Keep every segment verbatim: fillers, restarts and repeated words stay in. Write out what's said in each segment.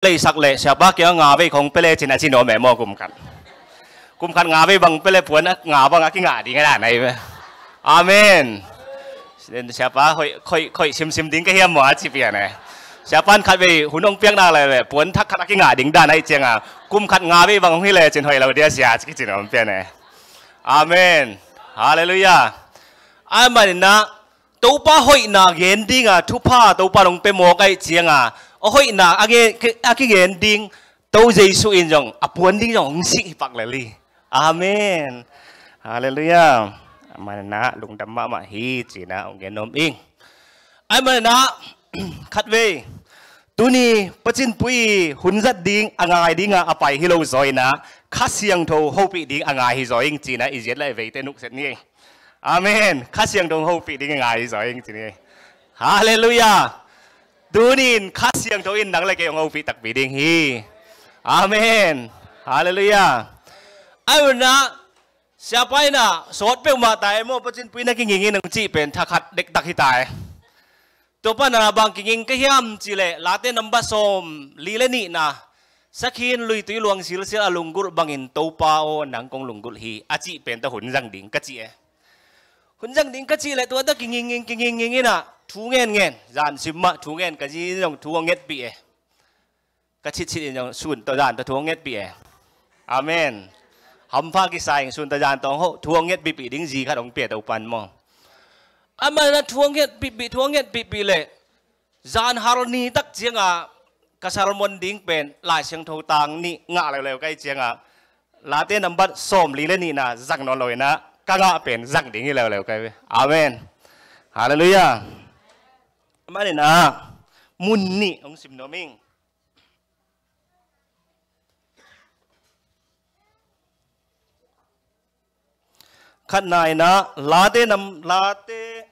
leisak leh siapa kiangah nga vei khong pia le cin a ci nuam e maw kum khat. Kum khat nga vei bang pia le puan a nga bang a kingah ding a dan ahi ve. Amen. Siapa hoih, hoih, hoih simsim ding ka hiam maw a ci pian e. Siapa in khat vei hun hong piak nak leh puan thak khat a kingah ding dan ahi cianga kum khat nga vei bang hong hi le cin hoih lo dia sia ci kici nuam pian e. Amen. Halleluiah. Ahi maninah Topa hoihna gen dinga thupha Topa nong pia mawk ahi cianga a hoihna a nge-, a kigen ding To Jesu in zong a puan ding zong hong sih hi pak lel hi. Amen. Halleluiah. Amanah lungdam mahmah hi cinah hong gen nuam ing. Amanah khatvei tuni Pacinpui hun zat ding a ngai dinga a pai hi lo zaw inah Kha Siangtho hopih ding a ngai hi zaw ing cinah i ziat lai veite nukset ni. Amen. Kha Siangtho hong hopih ding i ngai hi zaw ing ci ni. Halleluiah. Tunin Kha Siangtho in nang le kei hong hopih takpi ding hi. Amen. Halleluiah. Ahi maninah siapa inah sawt peuhmah ta e maw Pacinpui na kingingin hong cih pen thakhat dektak hi ta e. Tua pana bang kinging ka hiam cileh Late nambat sawm li le nihna sakhin luitui luang silsil a lunggulh bangin Topa aw nang kong lunggulh hi a cih pen tawh hun zang ding ka cih e. Hun zang ding ka cih leh tua tawh kinging kinging inah thu ngen ngen zan sim mah thu ngen ka zi zong thu a ngetpih e. Ka chitchit in zong sun tawh zan tawh thu hong ngetpih e. Amen. Hampha kisa in sun tawh zan tawh hong hoh thu hong ngetpihpih ding zi khat hong pia Topa in maw. Amanah thu hong ngetpihpih thu hong ngetpihpih leh zan hal ni tak cianga ka sermon ding pen Lai Siangtho tang nih ngah leuleu kai cianga Late nambat sawm li le nihna zang nawn lo inah ka ngah pen zang ding hi leuleu kai ve. Amen. Halleluiah. Amanah mun nih hong sim nuam ing. Khatna inah Late nam, Late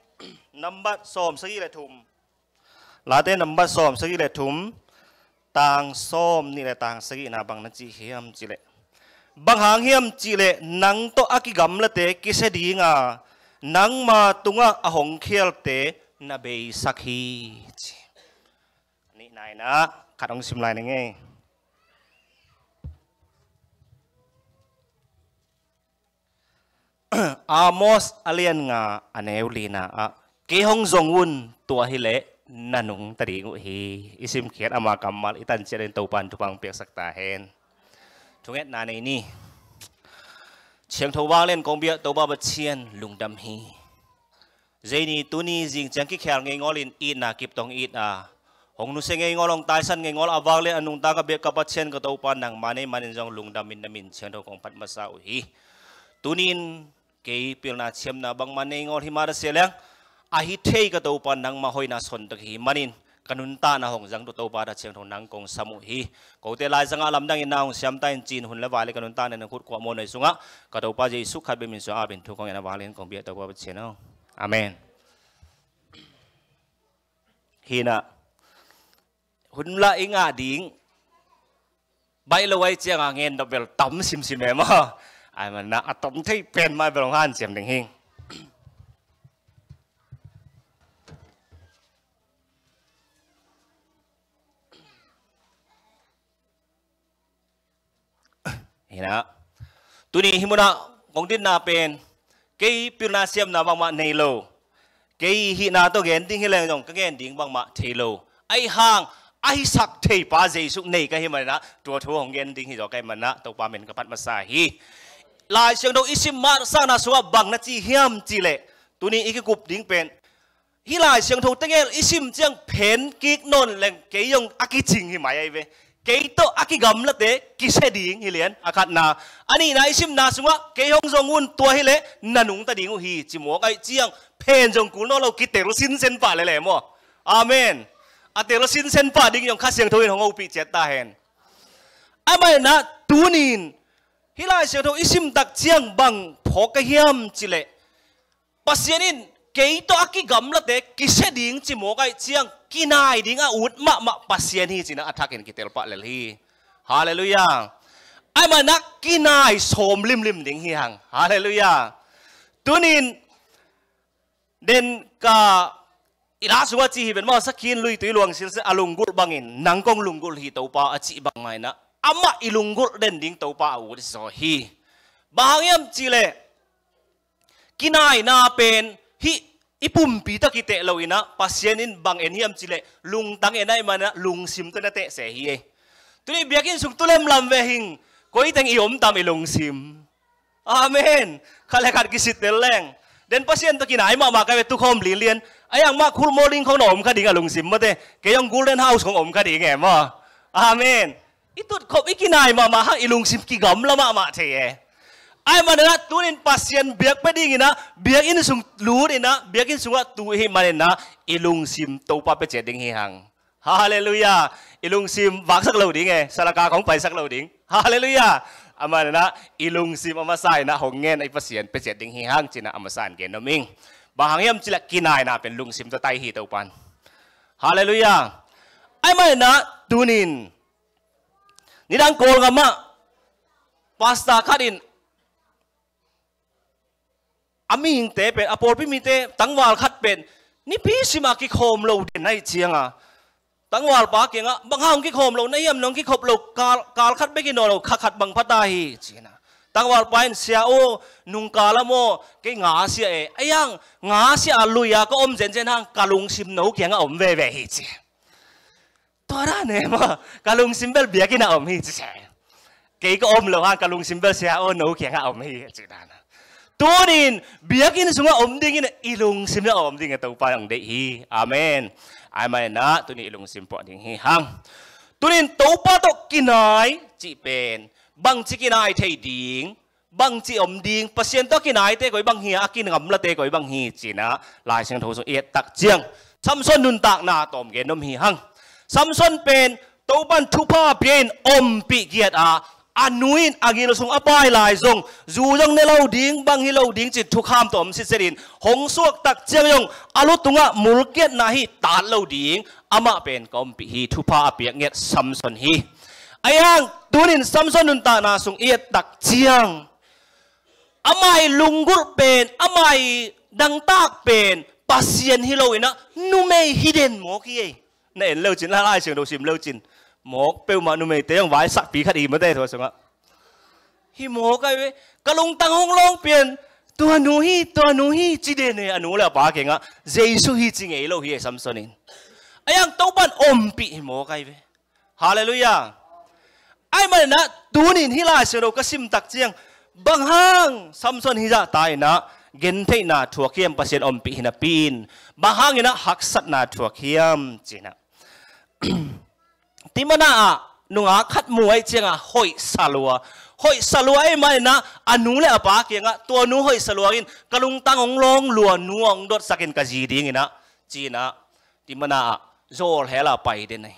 nambat sawm sagih le thum. Late nambat sawm sagih le thum tang sawm nih le tang sagihna bang na cih hiam cileh. Bang hang hiam cileh nang tawh a kigamlate kisia dinga nangma tungah a hong khialte na beisak hi ci. Nihna inah khat hong sim lai ning ei. Amos a lian nga a neu lina ah kei hong zong un tua hileh na nungta ding uh hi. I simkhiat ama kammal i tanciat in Topa in thupha hong piaksak ta hen. Thungetna nei ni. Siangtho vanglian kong biak Topa Pathian lungdam hi. Zeini tuni zing ciang kikhial ngeingawl in itna kip tawh hong it a, hong nusia ngeingawl, hong taisan ngeingawl, a vanglian a nungta ka biak ka Pathian ka Topa nangmah nei manin zong lungdam in na min siangtho kong phat masa uh hi. Tuni in kei pilna thiamna bangmah nei ngawl hi mah ta sia leng, ahi thei ka Topa nangmah hoihna son tak hi manin ka nuntakna hong zang Topa ta siangtho nang kong sam uh hi. Kote laizangah lamdang in na hong siamta in cin hun le vai le ka nuntakna in khut kuah maw nei sungah ka Topa Jesuh khat bek min suang apin thu kong en a vanglian kong biak Topa Pathian aw. Amen. Hinah hun lah i ngah ding baih lo ai cianga ngen dawh bel tam simsim em aw. Ai manah a tom thei pen mah bel hong hanciam ding hing. Hinah tuni hih munah kong dinna pen kei pilna siamna bangmah nei lo. Kei hihna tawh gen ding hi leng zong ka gen ding bangmah thei lo. Ahi hang ahi sak theipa Jesuh nei ka hi manah tua thu hong gen ding hi zaw ka hi manah Topa min ka phat masa hi. Lai Siangtho i sim mah sakna sungah bang na ci hiam cihleh tuni i kikup ding pen hih Lai Siangtho tegel i sim ciang phen kik nawn leng kei zong a kicing hi mai ahi ve. Kei tawh a kigamlate kisia ding hi lian a khatna. A nihna i simna sungah kei hong zong un tua hileh na nungta ding uh hi ci mawk aih ciang phen zong kul nawn lo kitel sinsen pah lele maw. Amen. A tel sinsen pah ding zong Kha Siangtho in hong hopih ciat ta hen. Amah inah tunin hih Lai Siangtho i simtak ciang bang phawk ka hiam cihleh Pasian in kei tawh a kigamlate kisia ding ci mawk aih ciang kinai ding a ut mahmah Pasian hi cinah a thakin kitel pah lel hi. Halleluiah. Amah inah kinai sawm limlim ding hi hang. Halleluiah. Tunin den ka I la sungah ci hi ven maw, sakhi in luitui luang silsel a lunggulh bangin nang kong lunggulh hi Topa a cih bangmah inah amah i lunggulh den ding Topa a ut i zaw hi. Bang hang hiam cihleh kinaina pen hih i pumpi tawh kiteh lo inah Pasian in bang en hiam cihleh lungtang en ahih maninah lungsim tawh na tehse hi ei. Tuni biakinn sung tu lemlam ve hing, koi teng i om tam i lungsim. Amen. Khat le khat kisittel leng. Den Pasian tawh kinai mahmah ka ve tukhawm linlian. A yang mah khulmawl ding khong na om kha ding a lungsim mawte. Kei hong Golden House khong om kha ding e maw. Amen. I tutkhop i kinai mahmah hang i lungsim kigamla mahmah thei e. Ahih maninah tunin Pasian biak pia dinginah biakinn sung lut inah biakinn sungah tu ihih maninah i lungsim Topa pia ciat ding hi hang. Halleluiah. I lungsim vaksak lo ding e, salaka khong paisak lo ding. Halleluiah. Amanah i lungsim a masa inah hong ngen a i Pasian pia ciat ding hi hang cinah a masa in gen nuam ing. Bang hang hiam cihleh kinaina pen lungsim tawh tai hi Topan. Halleluiah. Ahih maninah tunin nidang Kawlgam ah pastor khat in a mihingte pen, a pawlpi mite tangval khat pen nipi simah kikhawm lo den ahih cianga tangvalpa kiangah bang hang kikhawm lo na hiam, nong kikhop lo, kal, kal khat bek hi nawn lo, kha khat bang pha ta hi cinah. Tangvalpa in, sia aw, nungkal a maw kei nga sia e, a yang nga sia a lui-a ka om zenzen hang ka lungsim no kiangah om veve hi ci. Tua dan e maw, ka lungsim bel biakinn ah om hi ci se. Kei ka om lo hang ka lungsim bel sia aw no kiangah om hi ci dan. Tunin biakinn sungah om dingin i lungsim ah om ding e Topa hong deih hi. Amen. Ahih maninah tunin i lungsim puah ding hi hang. Tunin Topa tawh kinai cih pen bangci kinai thei ding, bangci om ding, Pasian tawh kinaite koi bang hi a, a kingamlate koi bang hi cinah Lai Siangtho sung i et tak ciang Samson nuntakna tawm gen nuam hi hang. Samson pen Topan thupha pia in ompih giat a, a nu in a ngil sung a pai lai zong zu zong ne lo ding, bang hi lo ding cin thukham tawm sitset in hong suak tak ciang zong a lu tungah mulkiatna hi tat lo ding, amah pen ka ompih hi, thupha a piak ngiat Samson hi. A yang tunin Samson nuntakna sung i et tak ciang amah i lunggulh pen, amah i dangtak pen Pasian hi lo inah numei hi den mawk hi ei. Na en lo cin, Lai Siangtho sim lo cin mawk peuhmah numeite hong vaisakpi khat i mate tua sungah hi mawk ai ve. Ka lungtang hong lawng pian, tua nu hi, tua nu hi ci den e, a nu le a pa kiangah Jesu hi ci ngei lo hi e Samson in. A yang Topan ompih hi mawk ai ve. Halleluiah. Ahih maninah tunin hih Lai Siangtho ka sim tak ciang bang hang Samson hi zah ta inah gentheihna thuak hiam, Pasian ompih hi napi in bang hang inah haksatna thuak hiam cinah. Timna ah nungak khat mu ahih ciangah hoih sa lua. Hoih sa lua ahih maninah a nu le a pa kiangah tua nu hoih sa lua in ka lungtang hong lawng lua, nu hong dotsak in ka zi dinginah cinah Timna ah zawl hel a pai den ahi.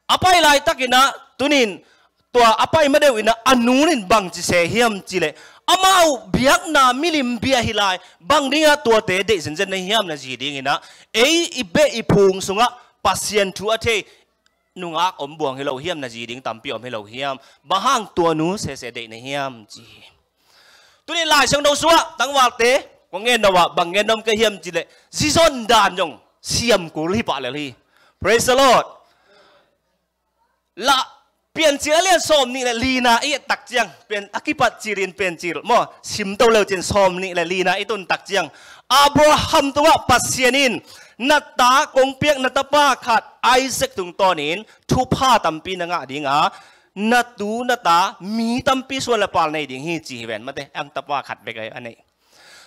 A pai laitakinah tunin tua a pai madeuh inah a nu in bangci se hiam cihleh amau biakna milim bia hi lai, bang dingah tuate deih zenzen na hiam na zi dinginah ei i beh i phung sungah Pasian thu a thei nungak om buang hi lo hiam, na zi ding tampi om hi lo hiam, bang hang tua nu sese deih na hiam ci hi. Tunin Lai Siangtho sungah tangvalte kong ngen no ah bang ngen nom ka hiam cihleh zizon dan zong siam kul hi pah lel hi. Praise the Lord. Lah Piancil a lian sawm nih le lina i et tak ciang, pian a kipat cilin Piancil maw sim to leu cin sawm nih le lina i tun tak ciang Abraham tungah Pasian in na ta kong piak na tapa khat Isaac tungtawnin thupha tampi na ngah dinga na tu na ta mi tampi suan le pal nei ding hi ci hi ven mate, ang tapa khat bek a nei.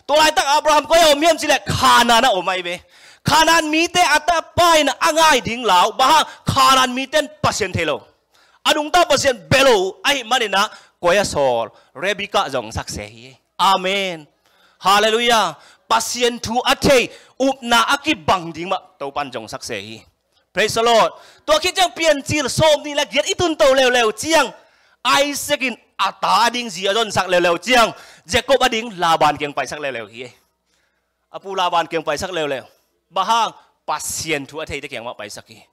Tua laitak Abraham koi a om hiam cihleh Khanan a om ahi ve. Khanan mite a tapa in a ngai ding lau, bang hang Khanan mite in Pasian thei lo. A nungta Pasian bia lo ahih maninah koi a sawl, Rebekah zong sakse hi. Amen. Halleluiah. Pasian thu a thei, upna a kibang ding mah Topan zong sakse hi. Praise the Lord. Tua khit ciang Piancil sawm nih le giat i tun to leuleu ciang Isaac in a ta ding zi a zonsak leuleu ciang Jacob a ding Laban kiang paisak leuleu hi. A pu Laban kiang paisak leuleu. Bang hang Pasian thu a theite kiang mah paisak hi.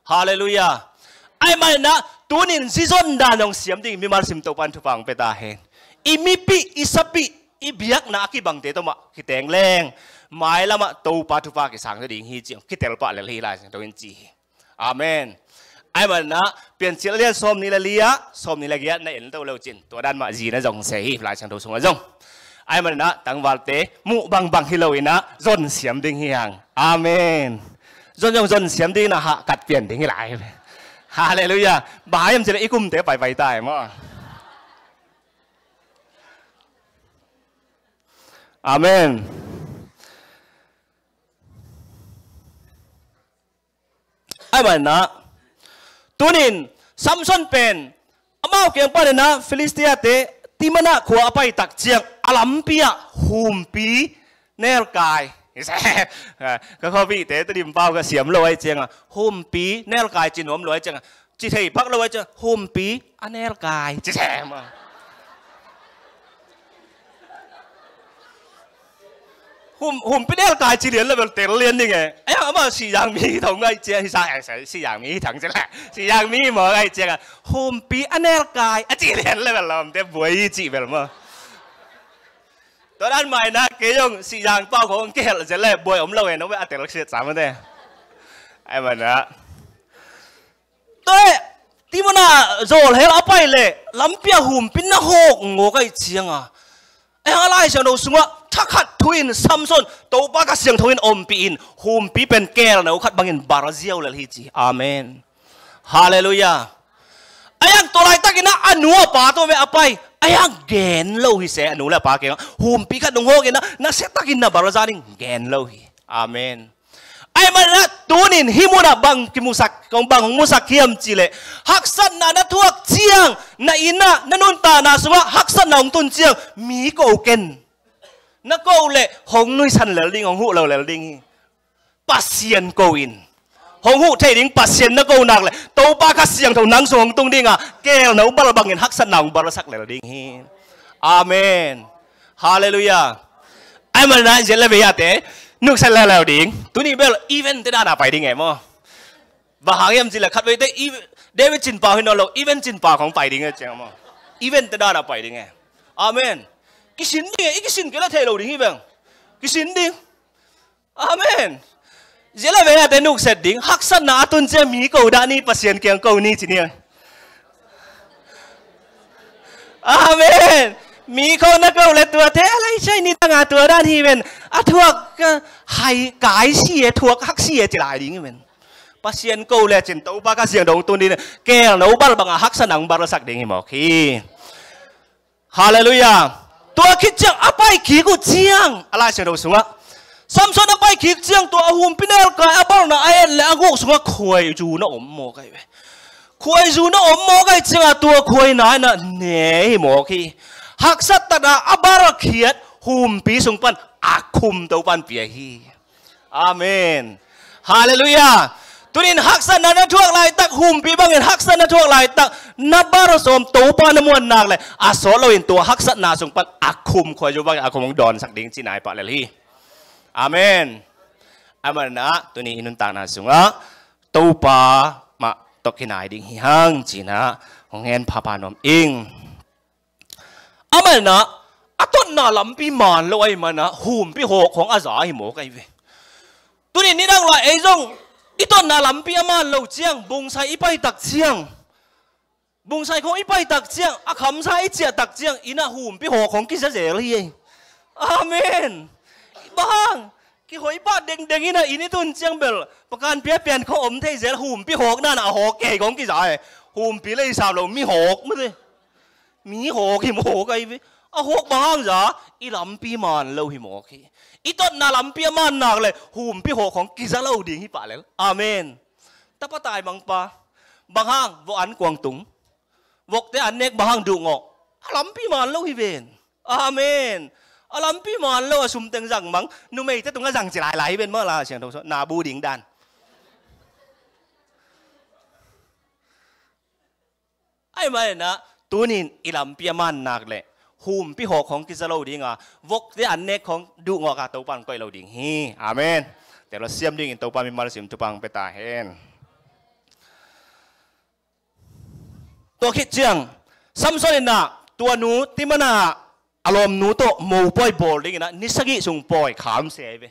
Halleluiah. Ahih maninah tunin zizon dan hong siam ding mimal sim Topan thupha hong pia ta hen. I mipih, i sapih, i biakna a kibangte tawh mah kiteng leng, mailamah Topa thupha kisang ding hi ci-in kitel pah lel hi, Lai Siangtho in ci hi. Amen. Ahih manin ah Piancil a lian sawmnih le li ah, sawmnih le giat na en to le uh cin, tua dan mah zi na zong sei hi, Lai Siangtho sungah zong. Ahih manin ah tangvalte muh bangbang hi loin ah zon siam ding hi hang. Amen. Zon zong zon siam ding, na hahkat pian ding hi lai. Halleluiah. Bang hang hiam cih leh i kumte paipai ta hi maw. Amen. Ahih manin ah tuni-in Samson pen amau kiang panin ah Filistia-te Timnah khua a pai tak ciang a lampi ah humpi nelkai. Ka khuapihte Tedim pau ka siam lo ahih ciangin, humpi nelkai ci nuam lo ahih ciangin, ci thei phak lo ahih ciangin, humpi a nelkai ci sem a. Hum, humpi nelkai ci lian le bel tel lian ding e. Ai, amah Sihzang mi hi thong ahih ciangin, Sihzang, Sihzang mi hi thang ci le, Sihzang mi hi mawk ahih ciangin, humpi a nelkai a ci lian le bel lawmte buai hi cih bel maw. Tua dan mah in ah kei zong Sihzang pau khong kihelh zel le buai om lo e, no ve, a tel siat sam a te. Ahih manin ah tua leh Timnah zawl hel a pai leh lampi ah humpi na hawk ngawk ahih ciangin, ai, a Lai Siangtho sungah thakhat thu-in Samson, Topa Kha Siangtho in ompih in, humpi pen kelno khat bangin bar ziau lel hi ci. Amen. Halleluiah. Ai, ang tua laitakin ah a nu a pa tawh ve a pai, ai, ang gen lo hi se, a nu le a pa kiangah humpi khat nong hawk in ah nasia takin na bar zan ing, gen lo hi. Amen. Ahih manin ah tuni-in hih munah bang kimusak, kong bang hong musak hiam cih leh, haksatna na thuak ciang, na inn ah, na nuntakna sungah haksatna hong tun ciang, mi ko ken. Na ko leh hong nuihsan lel ding, hong huh lo lel ding hi. Pasian ko in. Hong huh thei ding Pasian na ko nak leh Topa Kha Siangtho nang sung hong tung ding a, kelno bal bangin haksatna hong balsak lel ding hi. Amen. Halleluiah. Ahih manin ah zia le vei a te nukset leuleu ding. Tuni bel event te dan a pai ding e maw. Bang hang hiam cih leh khatveite i, David Cin Pau hi nawn lo, event Cin Pau khong pai ding e ciang maw. Event te dan a pai ding e. Amen. Kisin ding e, i kisin kei leh thei lo ding hi veng. Kisin ding. Amen. Zia le vei a te nukset ding. Haksatna a tun ciang mi ko dah ni, Pasian kiang ko ni ci ni. Amen. Mi ko na ko leh tuate a lai sai ni tanga tua dan hi ven. A thuak, ah, hai kai si e, thuak hak si e ci lai ding hi ven. Pasian ko lecin Topa Kha Siangtho tun ding, kelno bal banga haksatna hong balsak ding hi mawk hi. Halleluiah. Tua khit ciang a pai kik uh ciang, a Lai Siangtho sungah, Samson a pai kik ciang tua a humpi nelkai a balna a et leh a guk sungah khuaizu na om mawk ahi ve. Khuaizu na om mawk ahih ciangin tua khuaina in ah ne hi mawk hi. Haksat takin a balkhiat humpi sung pan a khum Topa in pia hi. Amen. Halleluiah. Tuni-in haksatna na thuak laitak, humpi bangin haksatna na thuak laitak, na bal sawm Topa na muan nak leh a sawt loin tua haksatna sung pan a khum khuaizu bangin a khum hong dawnsak ding ci nai pah lel hi. Amen. Ahih manin ah tuni i nuntakna sungah Topa mah tawh kinai ding hi hang ci-in ah hong hen phapha nuam ing. Ahih manin ah a totna lampi man lo ahih manin ah humpi hawk khong a za hi mawk ahi ve. Tuni nidang lai ei zong i totna lampi a man lo ciang, bungsai i pai tak ciang, bungsai khong i pai tak ciang, a khamsa i ciah tak ciang, inn ah humpi hawk khong kiza zel hi ei. Amen. Bang hang, kihoih pah dengdeng in ah inn i tun ciang bel, pakan pia pian khong om thei zel, humpi hawkna in ah a hawk kei khong kiza e. Humpi lei sam lo, mi hawk mate. Mi hawk hi mawk ahi ve. A hawk bang hang za, i lampi man lo hi mawk hi. I totna lampi a man nak leh humpi hawk khong kiza lo ding hi pah lel. Amen. Tapa taimangpa, bang hang vok an kuang tung, vokte an nek bang hang duhngawh, a lampi man lo hi ven. Amen. A lampi man lo, a sum teng zang mang, numeite tungah zang ci lailai hi ven maw, Lai Siangtho sungah na bu ding dan. Ahih manin ah tuni-in i lampi a man nak leh humpi hawk khong kiza lo ding a, vokte an nek khong duhngawh a Topa in koih lo ding hi. Amen. Tua lo siam dingin Topa mimal sim thupha hong pia ta hen. Tua khit ciang Samson in ah tua nu Timnah a lawmnu tawh mopawi bawl dingin ah ni sagih sung pawi kham se ahi ve.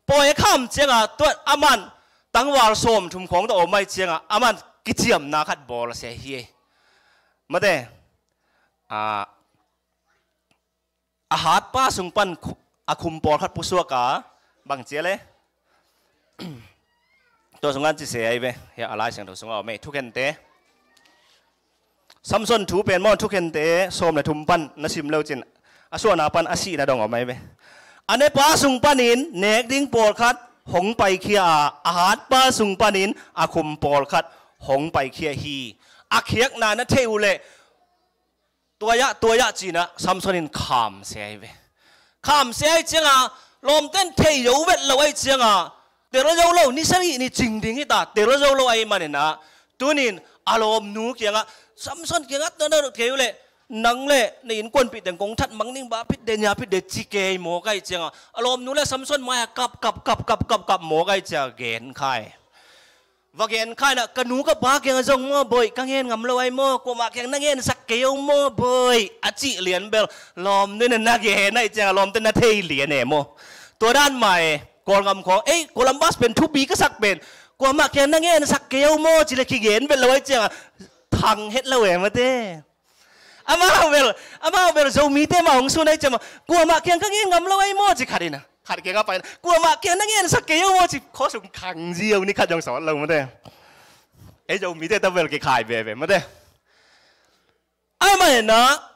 Pawi a kham ciangah tua aman tangval sawmthum khawng tawh om ahi ciangah aman kiciamna khat bawl a se hi. Mate, a, a hatpa sung pan khu-, a khum pawlkhat pusuak a, bang cia le? Tua sungah ci se ahi ve. Hiah a Lai Siangtho sungah om ei, Thukhente. Samson thu pen maw, Thukhente sawm le thum pan na sim leucin a suahna pan a sihna dong om ahi ve. A nepa sung panin nek ding pawlkhat hong paikhia a, a hatpa sung panin a khum pawlkhat hong paikhia hi. A khiakna na thei uh leh tuai ah, tuai ah cinah Samson in kham se ahi ve. Kham se ahi ciangah lawmten thei zo vet lo ahi ciangah tel zo lo, ni sagih ni cing ding hita, tel zo lo ahi maninah tunin a lawmnu kiangah, Samson kiangah, na na thei uh leh nang le na innkuanpih teng kong that mang ning, ba phit de, nia phit de ci kei mawk ahi ciangah a lawmnu le Samson mai-ah kap kap kap kap kap kap mawk ahi ciangah gen khai. Va gen kha inah, ka nu ka pa kiangah zong maw boih, ka ngen ngam lo ahi maw, kuamah kiang na ngensak kei o maw boih, a cih lian bel lawmnu in na gen ahi ciangah lawmte na thei lian e maw. Tua dan mah e, Kawlgam khawng, ei, Columbus pen thupi ka sak pen, kuamah kiang na ngensak kei o maw ci le kigen vet lo ahi ciangah thang het lo e mate. Amau bel, amau bel Zomite mah hong sun ahi ciang mah, kuamah kiang ka ngen ngam lo ahi maw ci khat inah, khat kiangah pai inah, kuamah kiang na ngensak kei o maw ci, khua sung khang zia uh ni khat zong sawt lo mate. Ei Zomite ta bel kikhai veve mate. Ahi maninah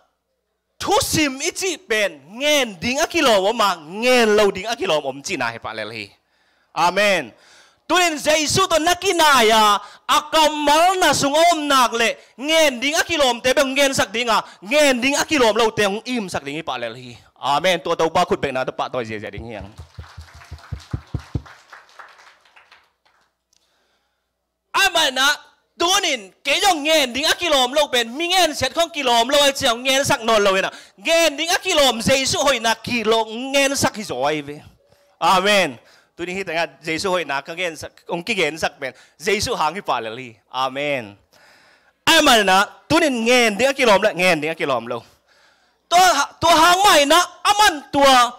thusim i cih pen ngen ding a kilawm om a, ngen lo ding a kilawm om cihna hi pah lel hi. Amen. Tunin Jesu tawh na kinai a, a kammal na sung a om nak leh ngen ding a kilawmte bek hong gensak ding a, ngen ding a kilawm lote hong imsak ding hi pah lel hi. Amen. Tua Topa khut bekna tawh pahtawi ziazia ding hi hang. Ahi maninah tunin kei zong ngen ding a kilawm lo pen mi ngensiat khawng kilawm lo ahi ciang ngensak nawn lo inah, ngen ding a kilawm Jesu hoihna kilawm ngensak hi zaw ahi ve. Amen. Tunin hih tengah Jesu hoihna ka ngensak, hong kigensak pen Jesu hang hi pah lel hi. Amen. Ahi maninah tunin ngen ding a kilawm le ngen ding a kilawm lo. Tua, tua hang mah inah aman tua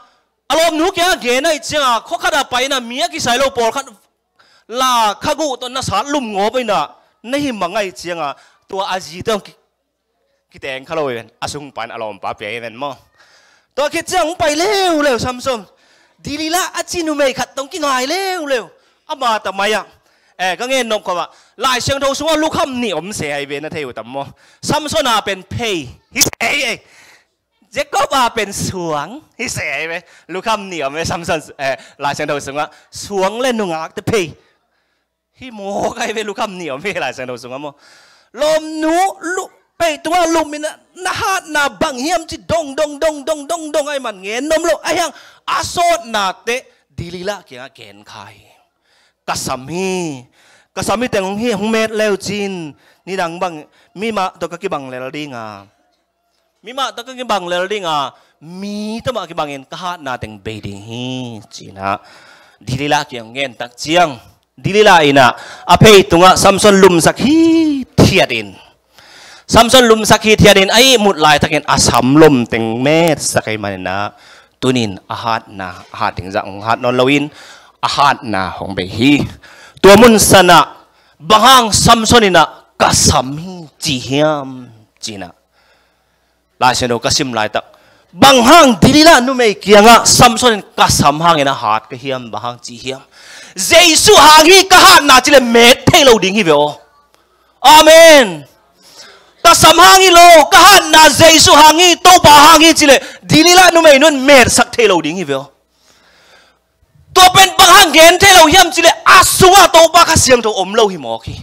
a lawmnu kiangah gen ahi ciangah khua khatah pai inah mi a kisai lo pawlkhat la khaguh tawh na sat lum ngawp inah na hi mang ahi ciangah tua a zite hong ki-, kiteng kha lo hi ven, a sung pan a lawmpa pia hi ven maw. Tua khit ciang hong pai leuleu Samson, Delilah a ci numei khat tawh hong kingai leuleu. Ama ta mai-ah, eh, ka ngen nop khawmah Lai Siangtho sungah lukham nih om se ahi ve, na thei uh tam maw? Samson a pen phei hi se ahi ei. Jacob a pen suang hi se ahi ve. Lukham nih om ve Samson, eh, Lai Siangtho sungah suang le nungakte phei hi mawk ahi ve, lukham nih om ve Lai Siangtho sungah maw. Lawmnu lu-, phei tungah lum inah na hatna bang hiam ci dong dong dong dong dong dong ahi man ngen nuam lo ahi hang, a sawtnate Delilah kiangah gen kha hi. Ka sam hi, ka sam hi teng hong hi, hong met leu cin, nidang bang, mi mah tawh ka kibang lel ding a, mi mah tawh ka kibang lel ding a, mi tawh mah kibangin ka hatna teng bei ding hi cinah Delilah kiang ngen tak ciang, Delilah inah a phei tungah Samson lumsak hithiat in, Samson lumsak hithiat in a ihmut laitakin a sam lom teng metsak ahi maninah tunin a hatna, a hat ding zah hong hat nawn loin a hatna hong bei hi. Tua mun sanah bang hang Samson inah ka sam hi ci hiam cinah Lai Siangtho ka sim laitak, bang hang Delilah numei kiangah Samson in ka sam hangin a hat ka hiam, bang hang ci hiam? Jesu hang hi ka hatna ci le met thei lo ding hi ve aw. Amen. Ka sam hang hi lo, ka hatna Jesu hang hi, Topa hang hi ci le Delilah numei nun metsak thei lo ding hi ve aw. Tua pen bang hang gen thei lo hiam ci le a sungah Topa Kha Siangtho om lo hi mawk hi.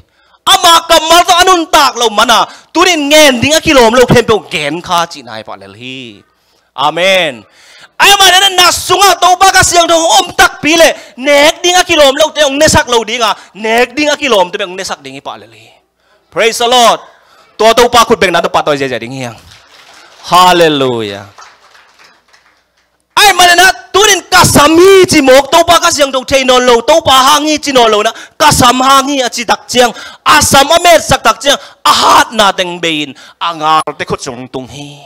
Ama kammal tawh a nuntak lo mana tunin ngen ding a kilawm lo khempeuh gen kha cihna hi pah lel hi. Amen. Ahi maninah na sungah Topa Kha Siangtho hong om takpi le nek ding a kilawm lote hong nesak lo ding a, nek ding a kilawmte bek hong nesak ding hi pah lel hi. Praise the Lord. Tua Topa khut bekna tawh pahtawi ziazia ding hi hang. Halleluiah. Ahi maninah tunin ka sam hi ci mawk, Topa Kha Siangtho thei nawn lo, Topa hang hi ci nawn lo inah ka sam hang hi a ci tak ciang, a sam a metsak tak ciang a hatna teng bei-in a ngalte khut sung tung hi.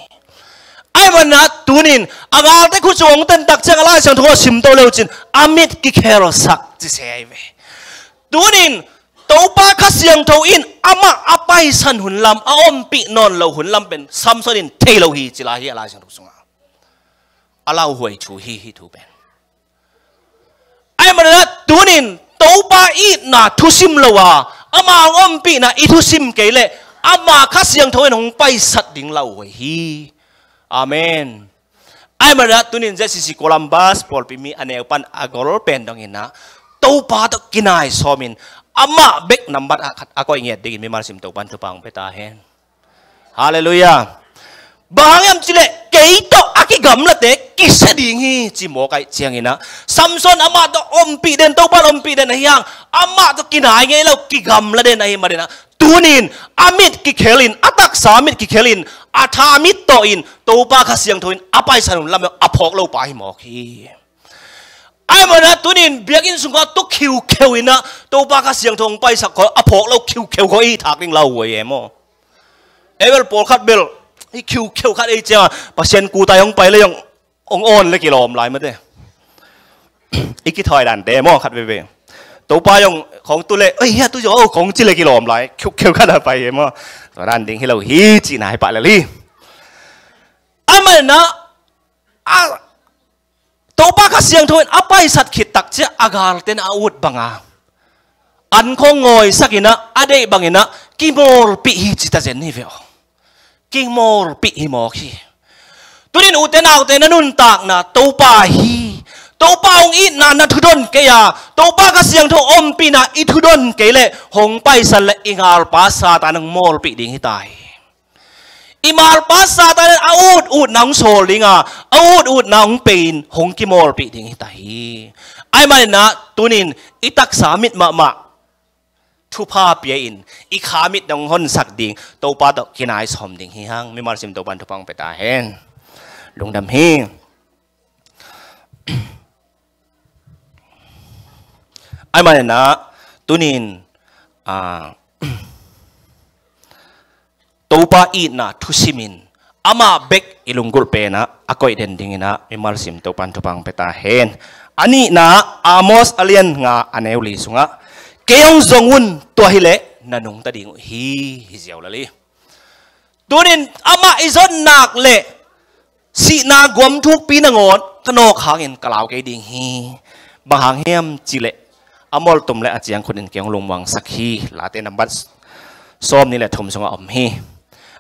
Ahi Ahih manin ah tunin a galte khut sung hong ten tak ciang a Lai Siangtho a sim to le uh cin a mit kikhelsak ci se ahi ve. Tunin Topa Kha Siangtho in amah a paisan hun lam, a ompih nawn lo hun lam pen Samson in thei lo hi ci lai hi a Lai Siangtho sungah. A lauhuai thu hi, hih thu pen. Ahih manin ah tunin Topa itna thusim lo a, ama hong ompihna i thusim kei leh ama Kha Siangtho in hong paisat ding lauhuai hi. Amen. Ahih manin ah tunin Z C C Columbus pawlpi mi a neu pan a gol pen dongin ah Topa tawh kinai sawmin amah bek nambat a khat a koih ngiat dingin mimal sim Topan thupha hong pia ta hen. Halleluiah. Bang hang hiam cih leh kei tawh a kigamlate kisia ding hi ci mawk ahih ciangin ah Samson amah tawh ompih den, Topa in ompih den ahi hang, amah tawh kinai ngei lo, kigamla den ahih manin ah tunin a mit kikhelin, a taksa a mit kikhelin, a tha mit tawhin Topa Kha Siangtho in a paisan hun lam a phawk lo pa hi mawk hi. Ahih manin ah tunin biakinn sungah tu khiukheu in ah Topa Kha Siangtho hong paisak khawng a phawk lo khiukheu khawng i thak ding lauhuai e maw. Ei bel pawlkhat bel i khiukheu khat ei ciangah Pasian kutai hong pai le hong, hong awn le kilawm lai mate. I kithawi dante maw khat veve. Topa hong khawng tu le, oi hia tu zaw khawng ci le kilawm lai. Khiukheu khat a pai e maw. Tua dan ding hi lo hi cihna hi pah lel hi. Ahih manin ah a Topa Kha Siangtho in a paisat khit tak ciang a galte in a ut banga an khawng ngawisak in ah, a deih bangin ah kimawlpih hi ci ta zen hi ve aw. Kimawlpih hi mawk hi. Tunin ute naute na nuntakna Topa hi. Topa hong itna na thudon kei a, Topa Kha Siangtho ompihna i thudon kei leh hong paisan leh i ngalpa Satan hong mawlpih ding hi ta hi. I ngalpa Satan in a ut utna hong sawl ding a, a ut utna hong pei-in hong kimawlpih ding hi ta hi. Ahih manin ah tunin i taksa mit mahmah thupha pia-in i kha mit hong honsak ding, Topa tawh kinai sawm ding hi hang. Mimal sim Topan thupha hong pia ta hen. Lungdam hi. Ahih manin ah tunin, ah, Topa itna thusimin amah bek i lunggulh pen ah a koih den dingin ah mimal sim Topan thupha hong pia ta hen. A nihna, Amos a lian nga a neu li sungah, kei hong zong un, tua hi leh na nungta ding uh hi, hi ziau lel hi. Tunin amah i zon nak leh sihna guam thukpi nangawn ka nawk hangin ka lau kei ding hi. Bang hang hiam cih leh a moltum leh a ciangkhutin kei hong lungmuangsak hi. Late nambat sawmnih leh thum sungah om hi.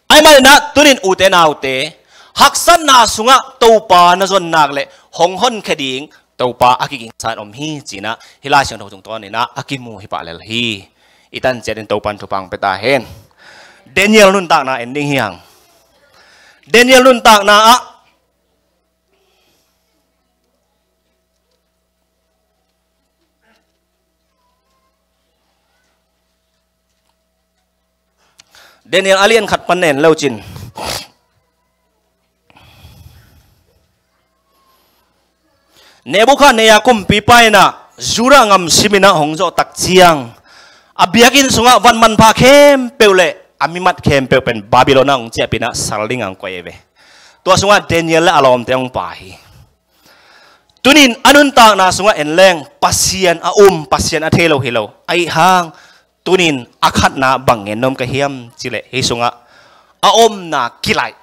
Ahih manin ah tunin ute naute, haksatna sungah Topa na zon nak leh hong honkhia ding Topa a kigingsa-in om hi ci-in ah hih Lai Siangtho tungtawnin ah a kimu hi pah lel hi. I tan ciatin Topan thupha hong pia ta hen. Daniel nuntakna en ding hi hang. Daniel nuntakna ah Daniel a lian khat pan na en le uh cin, Nebukhadnezzar kumpipa in ah Judah gam simin ah hong zawh tak ciang, a biakinn sungah van manpha khempeuh leh a mimat khempeuh pen Babylon ah hong ciahpih in ah sal dingin hong koih hi ve. Tua sungah Daniel leh a lawmte hong pai hi. Tunin a nuntakna sungah en leng Pasian a um, Pasian a thei lo hi lo. Ahih hang tunin a khatna bang gen nuam ka hiam cih leh hih sungah a omna kilaih.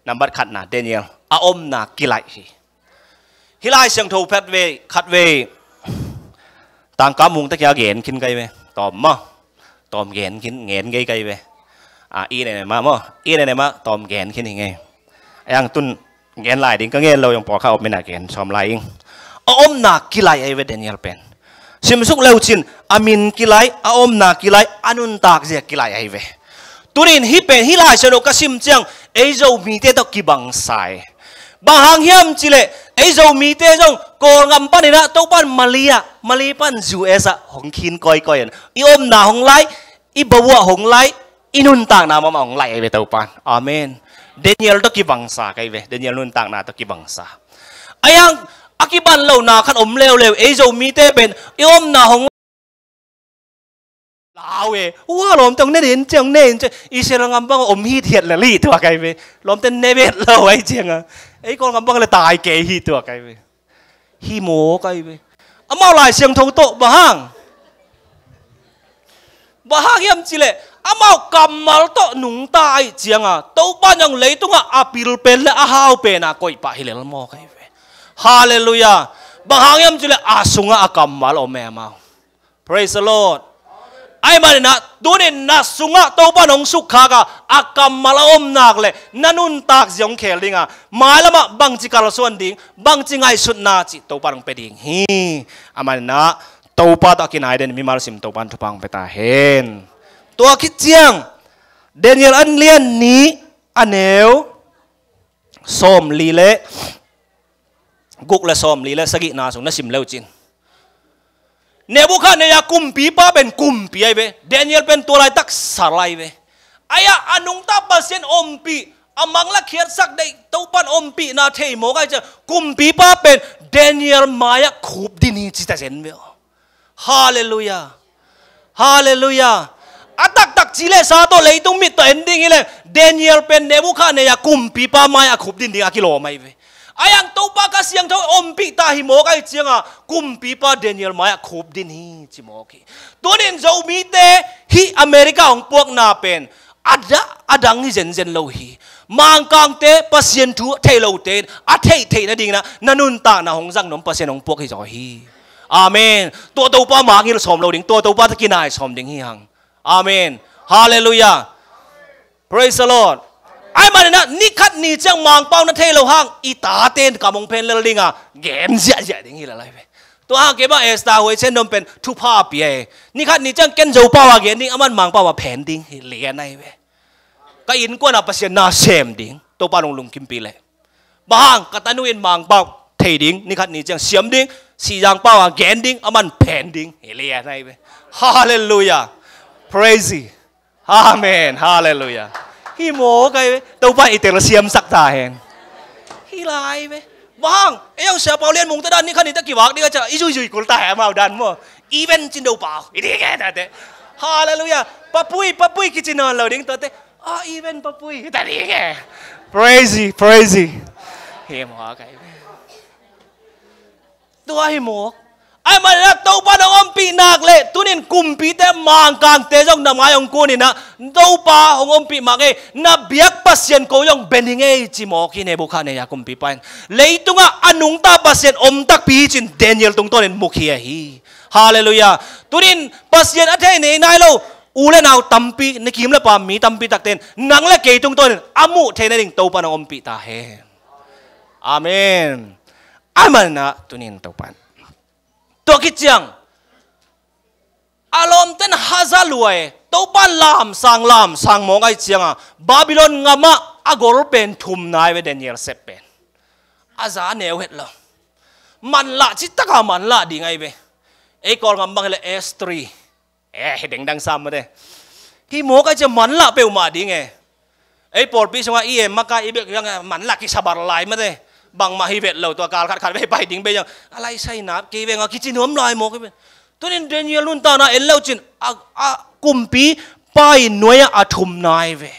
Nambat khatna Daniel a omna kilaih hi. Hih Lai Siangtho phet vei, khat vei tangka mung takia gen khin ka hi ve. Tawm maw? Tawm gen khin, gen ngei ka hi ve. A, i ne ne mah maw? I ne ne mah tawm gen khin hi ngei. A yang tun gen lai ding ka gen lo, zong pawlkhat om in ah gen sawm lai ing. A omna kilaih ahi ve Daniel pen. Simsuk le uh cin, a min kilaih, a omna kilaih, a nuntak zia kilaih ahi ve. Tunin hih pen, hih Lai Siangtho ka sim ciang ei Zomite tawh kibangsa hi. Bang hang hiam cih leh ei Zomite zong Kawlgam panin ah Topan Mali ah, Mali pan U S ah hong khin kawikawi in, i omna hong laih, i bawah hong laih, i nuntakna mahmah hong laih ahi ve Topan. Amen. Daniel tawh kibangsa ka hi ve. Daniel nuntakna tawh kibangsa. Ahih hang a kiban lohna khat om leuleu, ei Zomite pen i omna hong Au e, ua lawmte hong ne den ciang ne in ciang Israel ngam bang om hithiat le lih tuak ai ve. Lawmte ne bet lo ai cianga ei Kawl ngam bang le tai kei hi tuak ai ve. Hi mawk ai ve. Amau Lai Siangtho tawh bang hang, bang hang hiam cileh amau kammal tawh nungta ai cianga Topa nang leitungah a pil pen le a hau pena koih pah hi lel mawk ai ve. Halleluiah. Bang hang hiam cileh a sungah a kammal om e amau. Praise the Lord. Ai maninah tunin na sungah Topa nong sukkhaka a kammal a om nak le na nuntak zia hong khel dinga mailamah bangci kalsuan ding, bangci ngaihsutna cih Topa nong pia ding hi. A maninah Topa tawh a kinai den mimal sim Topa in thupha hong pia ta hen. Tua khit ciang Daniel an lian nih a neu sawmli le guk le sawmli le sagihna sung na sim leucin Nebukhadnezzar kumpipa pen kumpi ai ve. Daniel pen tua laitak sal ai ve. Ai-ah a nungta Pasian ompih a mangla khiatsak deih Topan ompihna thei mawk ai ciang kumpipa pen Daniel mai-ah khup din hi ci ta zen ve aw. Halleluiah. Halleluiah. A taktak ci le sa tawh leitung mit tawh en ding hileh Daniel pen Nebukhadnezzar kumpipa mai-ah khup din ding a kilawm ai ve. Ai ang Topa kha siangtho ompih ta hi mawk ai cianga kumpipa Daniel mai-ah khup din hi ci mawk hi. Tunin Zomite hih America hong puakna pen a dah a dang hi zenzen lo hi. Mangkangte Pasian thu thei lote in a theih theih nadingin ah na nuntakna hong zang nuam Pasian hong puak hi zaw hi. Amen. Tua Topa mangngilh sawm lo ding, tua Topa tawh kinai sawm ding hi hang. Amen. Halleluiah. Praise the Lord. Ai maninah nikhat ni ciang Mangpau na thei lo hang i tate in kam hong phen lel dinga gen ziahziah ding hi lalai ve. Tua hang kei bang Esther Huaisen dom pen thupha a pia e. Nikhat ni ciang ken Zopau a gen ding, aman Mangpau a phen ding hi lian ai ve. Ka innkuan ah Pasian na sem ding Topa nong lungkimpih leh. Bang hang ka tanu in Mangpau thei ding, nikhat ni ciang siam ding, Sizangpau a gen ding, aman phen ding hi lian ai ve. Halleluiah. Praise. Amen. Halleluiah. Hi mawk ai ve. Topa i tel siamsak ta hen. Hi lai ve. Bang hang ei ang Siapau Lian Mung te dan nikhat ni ta kivak ding a ciah i zuizui kul ta hen amau dan maw. Even cin do pau i ding e tate. Halleluiah. Papui, papui kici nawn lo ding tate. Ah, even papui ta ding e. Praise, praise. Hi mawk ai ve. Tua hi mawk. Ai maninah Topa nong ompih nak leh tunin kumpite Mangkangte zong na mai hong kuninah Topa hong ompih mah ngei. Na biak Pasian ko zong ben hi ngei ci mawk hi Nebukhadnezzar kumpipa in. Leitungah a nungta Pasian om takpi hi cin Daniel tungtawnin mukhia hi. Halleluiah. Tunin Pasian a thei nei nai lo u le nau tampi, na kim le pam mi tampi takte in nang le kei tungtawnin a muh thei nading Topa nong ompih ta hen. Amen. Ai maninah tunin Topa in tua khit ciang a lawmten haza lua e. Topa lamsang lamsang mawk ai cianga Babylon ngamah a gol pen thum nai ve Daniel sep pen. A za neu het lo. Manlah citaka manlah ding ai ve. Ei Kawl ngam bang hileh S three. Eh, hi dengdang sam mate. Hi mawk ai ciang manlah peuhmah ding e. Ei pawlpi sungah i em maka i bek hiang manlah kisabar lai mate. Bangmah hi vet lo tua kal khat khat vei pai ding bei hiang. A laisai nap kei veng a kici nuam lai mawk hi ve. Tunin Daniel nuntakna en lo cin a, a kumpipa in nuai-ah a thum nai ve.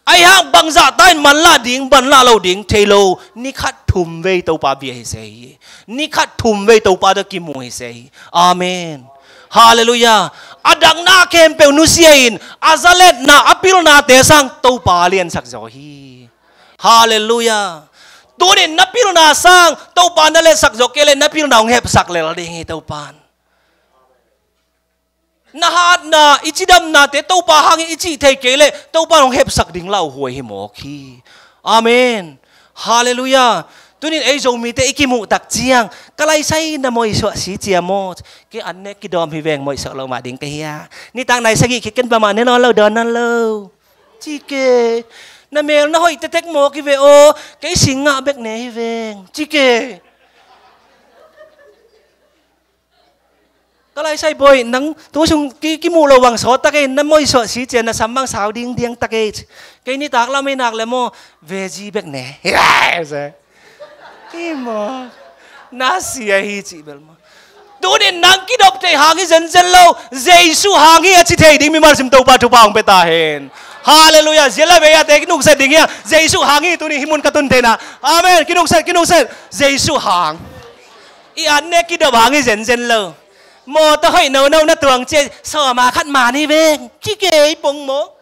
Ai hang bangzah ta in manlah ding, manlah lo ding thei lo. Ni khat thum vei Topa bia hi se hi. Ni khat thum vei Topa tawh kimu hi se hi. Amen. Halleluiah. A dangna khempeuh nusia in a zaletna a pilnate sang Topa liansak zaw hi. Halleluiah. Tunin na pilna sang Topa na letsak zaw kei leh na pilna hong hepsak lel ding hi Topa in. Na hatna, i cidamnate Topa hangin i cih thei kei leh Topa in hong hepsak ding lauhuai hi mawk hi. Amen. Halleluiah. Tunin ei Zomite i kimuh tak ciang ka laisai na moisuah si cia maw? Kei an nek kidawm hi veng moisuah lo mah ding ka hia. Nitak nai sagih khit ken bamah ne nawn lo dawn nawn lo. Cike. Na mel na hoih tetek mawk hi ve aw. Kei sing ngah bek ne hi veng. Cike. Ka laisai bawi nang tu sung ki, kimuh lo bang sawt ta kei, na moisuah si cia na sam bang sau dingdiang ta kei. Kei nitak lam ei nak le maw veji bek ne. Hi lai se. Ki maw. Na sia hi cih bel maw. Tunin nang kidop thei hang hi zenzen lo, Jesu hang hi a ci thei ding mimal sim Topa thupha hong pia ta hen. Halleluiah. Zia le vei a te kinukset ding hi a, Jesu hang hi tuni hih mun ka tun theihna. Amen. Kinukset, kinukset. Jesu hang. I an ne kidop hang hi zenzen lo. Mawtaw hoih nono na tuang cia, sawma khat man hi veng. Ci kei pong maw.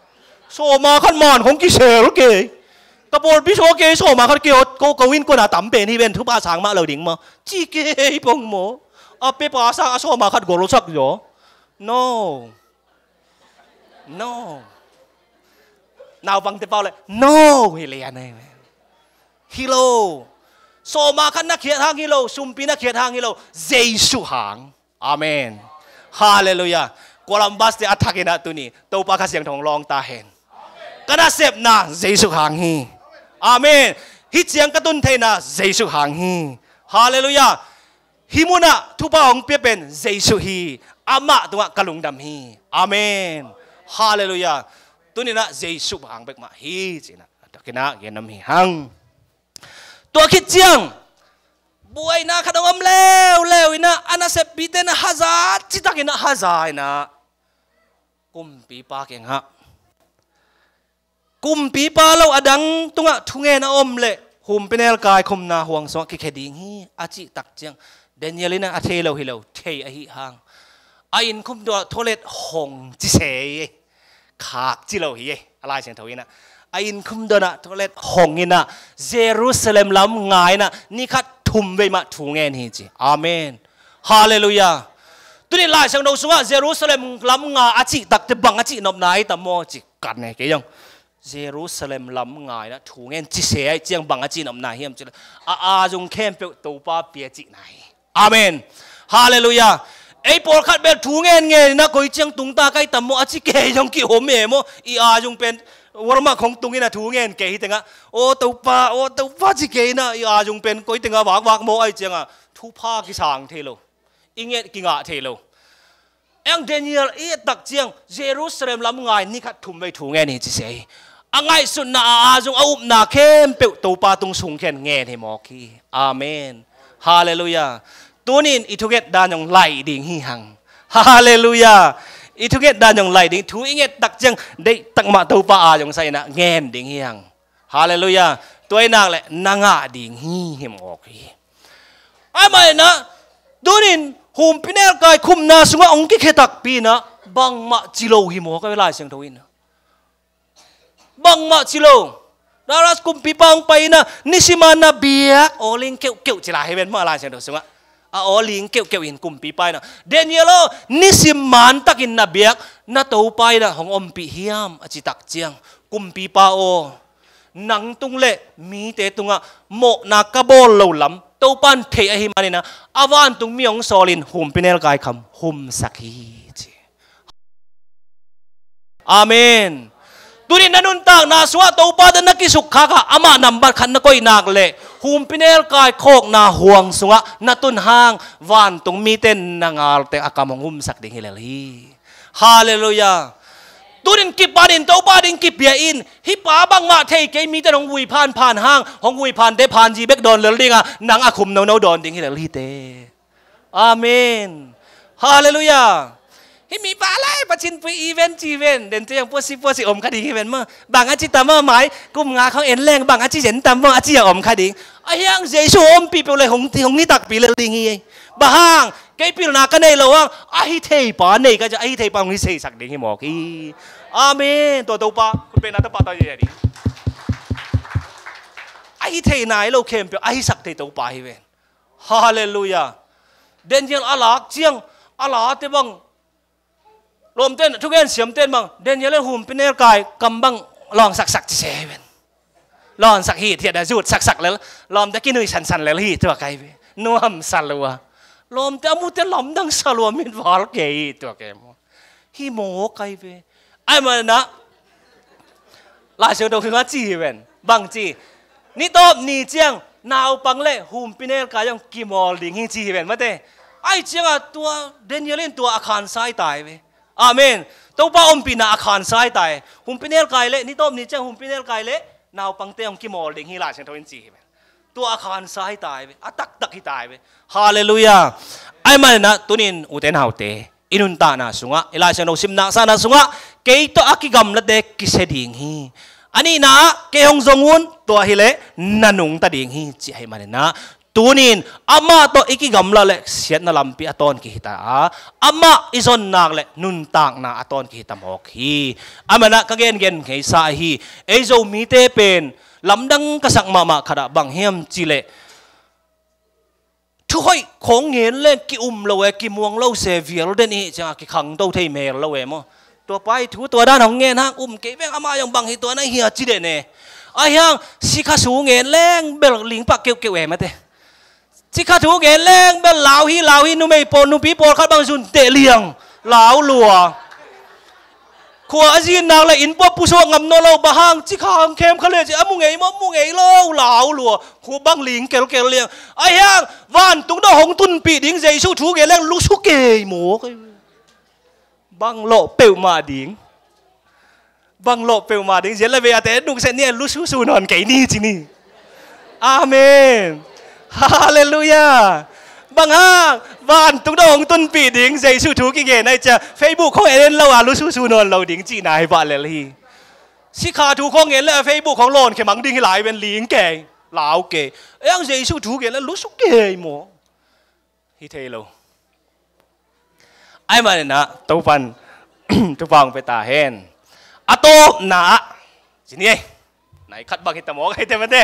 Sawma khat man hong kisel kei. Ka pawlpi sua kei sawma khat kei ko, ko in kona tam pen hi ven, thupha sang mah lo ding maw. Ci kei pong maw. A pe pa sang a sawma khat golsak zaw. No. No. Naupangte pau le no hi lian ahi ve. Hi lo. Sawma khat na khiat hang hi lo, sumpi na khiat hang hi lo, Jesu hang. Amen. Halleluiah. Columbus te a thak inah tuni Topa Kha Siangtho hong lawng ta hen. Ka nasepna Jesu hang hi. Amen. Hih ciang ka tun theihna Jesu hang hi. Halleluiah. Hih munah thupha hong pia pen Jesu hi. Amah tungah ka lungdam hi. Amen. Halleluiah. Tuninah Jesu hang bek mah hi cinah a takinah gen om hi hang. Tua khit ciang buaina khat hong om leuleu inah a naseppite na haza, citakinah haza inah kumpipa kengah kumpipa lo a dang tungah thungen a om leh humpinelkai khumna huang sungah kikhia ding hi a cih tak ciang Daniel inah a thei lo hi lo, thei ahi hang a inn khumdawh thalet hong ci se hi. Khak ci lo hi. A Lai Siangtho inah a inn khumdawh ah thalet hong inah Jerusalem lam nga inah ni khat thum vei mah thu ngen hi ci. Amen. Halleluiah. Tuni Lai Siangtho sungah Jerusalem lam nga a cih takte bang a cih nopna hi tam maw ci kan ne kei zong. Jerusalem lam nga inah thu ngen ci se ahi ciang bang a cih nopna hiam cih le a aa zung khempeuh Topa pia cihna hi. Amen. Halleluiah. Ei pawlkhat bel thu ngen ngen inah koi ciang tungta kai tam maw a ci kei zong ki om e maw. I aa zung pen Walmart khong tung inah thu ngen kei hi tengah aw Topa, aw Topa ci kei inah i aa zung pen koi tengah vakvak maw ahi ciangah thupha kisang thei lo. I nget kingah thei lo. Eng Daniel i et tak ciang Jerusalem lam ngai ni khat thum vei thu ngen hi ci se hi. A ngaihsutna a aa zung a upna khempeuh Topa tung sung khian ngen hi mawk hi. Amen. Halleluiah. Tunin i thunget dan zong laih ding hi hang. Halleluiah. I thunget dan zong laih ding, thu i nget tak ciang deih tak mah Topa aa zong sa inah ngen ding hi hang. Halleluiah. Tua i nak leh na ngah ding hi hi mawk hi. Ahi mah inah tunin humpinelkai khumna sungah hong kikhia takpi inah bangmah ci lo hi mawk a ve Lai Siangtho inah. Bangmah ci lo. Darius kumpipa hong pai inah nisim a na biak aw ling keuhkeuh ci lai hi ven mah Lai Siangtho sungah. A aw ling keuhkeuh in kumpipa inah Daniel aw nisim mantakin na biak na Topa inah hong ompih hiam a ci tak ciang kumpipa aw nang tung le mite tungah mawhna ka bawl lo lam Topa in thei ahi maninah a vantung mi hong sawlin humpinelkai kham humsak hi ci. Amen. Tunin na nuntakna sungah Topa tawh na kisukkhak a amah nambat khat na koih nak leh humpinelkai khawkna huang sungah na tun hang vantung mite na ngalte a kam hong humsak ding hi lel hi. Halleluiah. Tunin kipanin Topa ding kipia in hih pa bangmah thei kei mite hong vui phanphan hang hong vui phante phanzi bek dawn lel dinga nang a khum nono dawn ding hi lel hi te. Amen. Halleluiah. Hih mipa lai Pacianpui event ci ven den te yang puasi puasi om kha ding hi ven maw. Bang a ci tam maw mai kum nga khong en leng bang a ci zen tam maw a ci a om kha ding. A hiang Jesu ompih peuh le hong hi takpi lel ding hi. Bang hang kei pilna ka nei lo hang a hi thei pa nei ka ci a hi thei pa hong hi seisak ding hi mawk hi. Amen. Tua Topa khutbetna tapa tau ya ding. A hi thei nai lo khempeuh a hi sak thei Topa hi ven. Halleluiah. Daniel a lak ciang a late bang lawmten thugen siamten bang Daniel in humpinelkai kam bang lawngsaksak ci se hi ven. Lawngsak hi thiat a zut saksak lel lawmte kinui sansan lel hi tua kai ve. Nuam sa lua. Lawmte a mute lamdang sa lua mitval kei hi tua kai maw. Hi maw kai ve. Ai manah Lai Siangtho sungah ci hi ven. Bang ci. Ni tawp ni ciang naupang le humpinelkai zong kimawl ding hi ci hi ven mate. Ai ciangah tua Daniel in tua a khansai tai ve. Amen. Topa ompihna a khansai tai. Humpinelkai le ni tawp ni ciang humpinelkai le naupangte hong kimawl ding hi Lai Siangtho in ci hi ven. Tua a khansai tai ve. A taktak hi tai ve. Halleluiah. Ahih manin ah tunin ute naute, i nuntakna sungah, i Lai Siangtho simna sahna sungah, kei tawh a kigamlate kisia ding hi. A nihna ah, kei hong zong un, tua hileh na nungta ding hi, ci ahih manin ah, tunin amah tawh i kigamla leh siatna lampi a tawn kihita a, amah i zon nak leh nuntakna a tawn kihita mawk hi. Ahih manin ah ka gengen ngeisa ahi, ei Zomite pen lamdang ka sak mahmah khat ah bang hiam cih leh, thuhoih khawng ngen leng ki-um lo e, kimuang lo se, vial den i hih ciangah kikhangto thei mel lo e maw. Tua pa i thu tua dan hong ngen hang, um kei veng, amah zong bang hi tua na hia ci den e. Ahi hang sikha thu ngen leng bel lingpak keuhkeuh e mate. Sikha thu ngen leng bel lau hi, lau hi, numei pawl, nupi pawlkhat bang zun teh liang, lau lua. Khua a zin nak leh inn pua pusuak ngam nawn lo, bang hang, sikha hang khem kha leh ci, a mu ngei maw, mu ngei lo, lau lua. Khua bang ling kelkel liang. Ahi hang vantung tawh hong tunpih ding Jesu thu ngen leng lusu kei maw. Bang lawh peuhmah ding. Bang lawh peuhmah ding. Zia le vei a te nungset ni, lususu nawn kei ni ci ni. Amen. Halleluiah. Bang hang, vantung tawh hong tunpih ding Jesu thu kigen ahih ciang Facebook khawng en lo a lususu nawn lo ding cihna hi vah lel hi. Sikha thu khawng ngen leh a Facebook khawng lawn khe mang ding hi lai ven, ling kei, lau kei. Ei ang Jesu thu gen leh lusu kei maw. Hi thei lo. Ahih manin ah Topan thupha hong pia ta hen. A tawpna ah, ci ni ei. Nai khat bang hi ta mawk ahi te mate.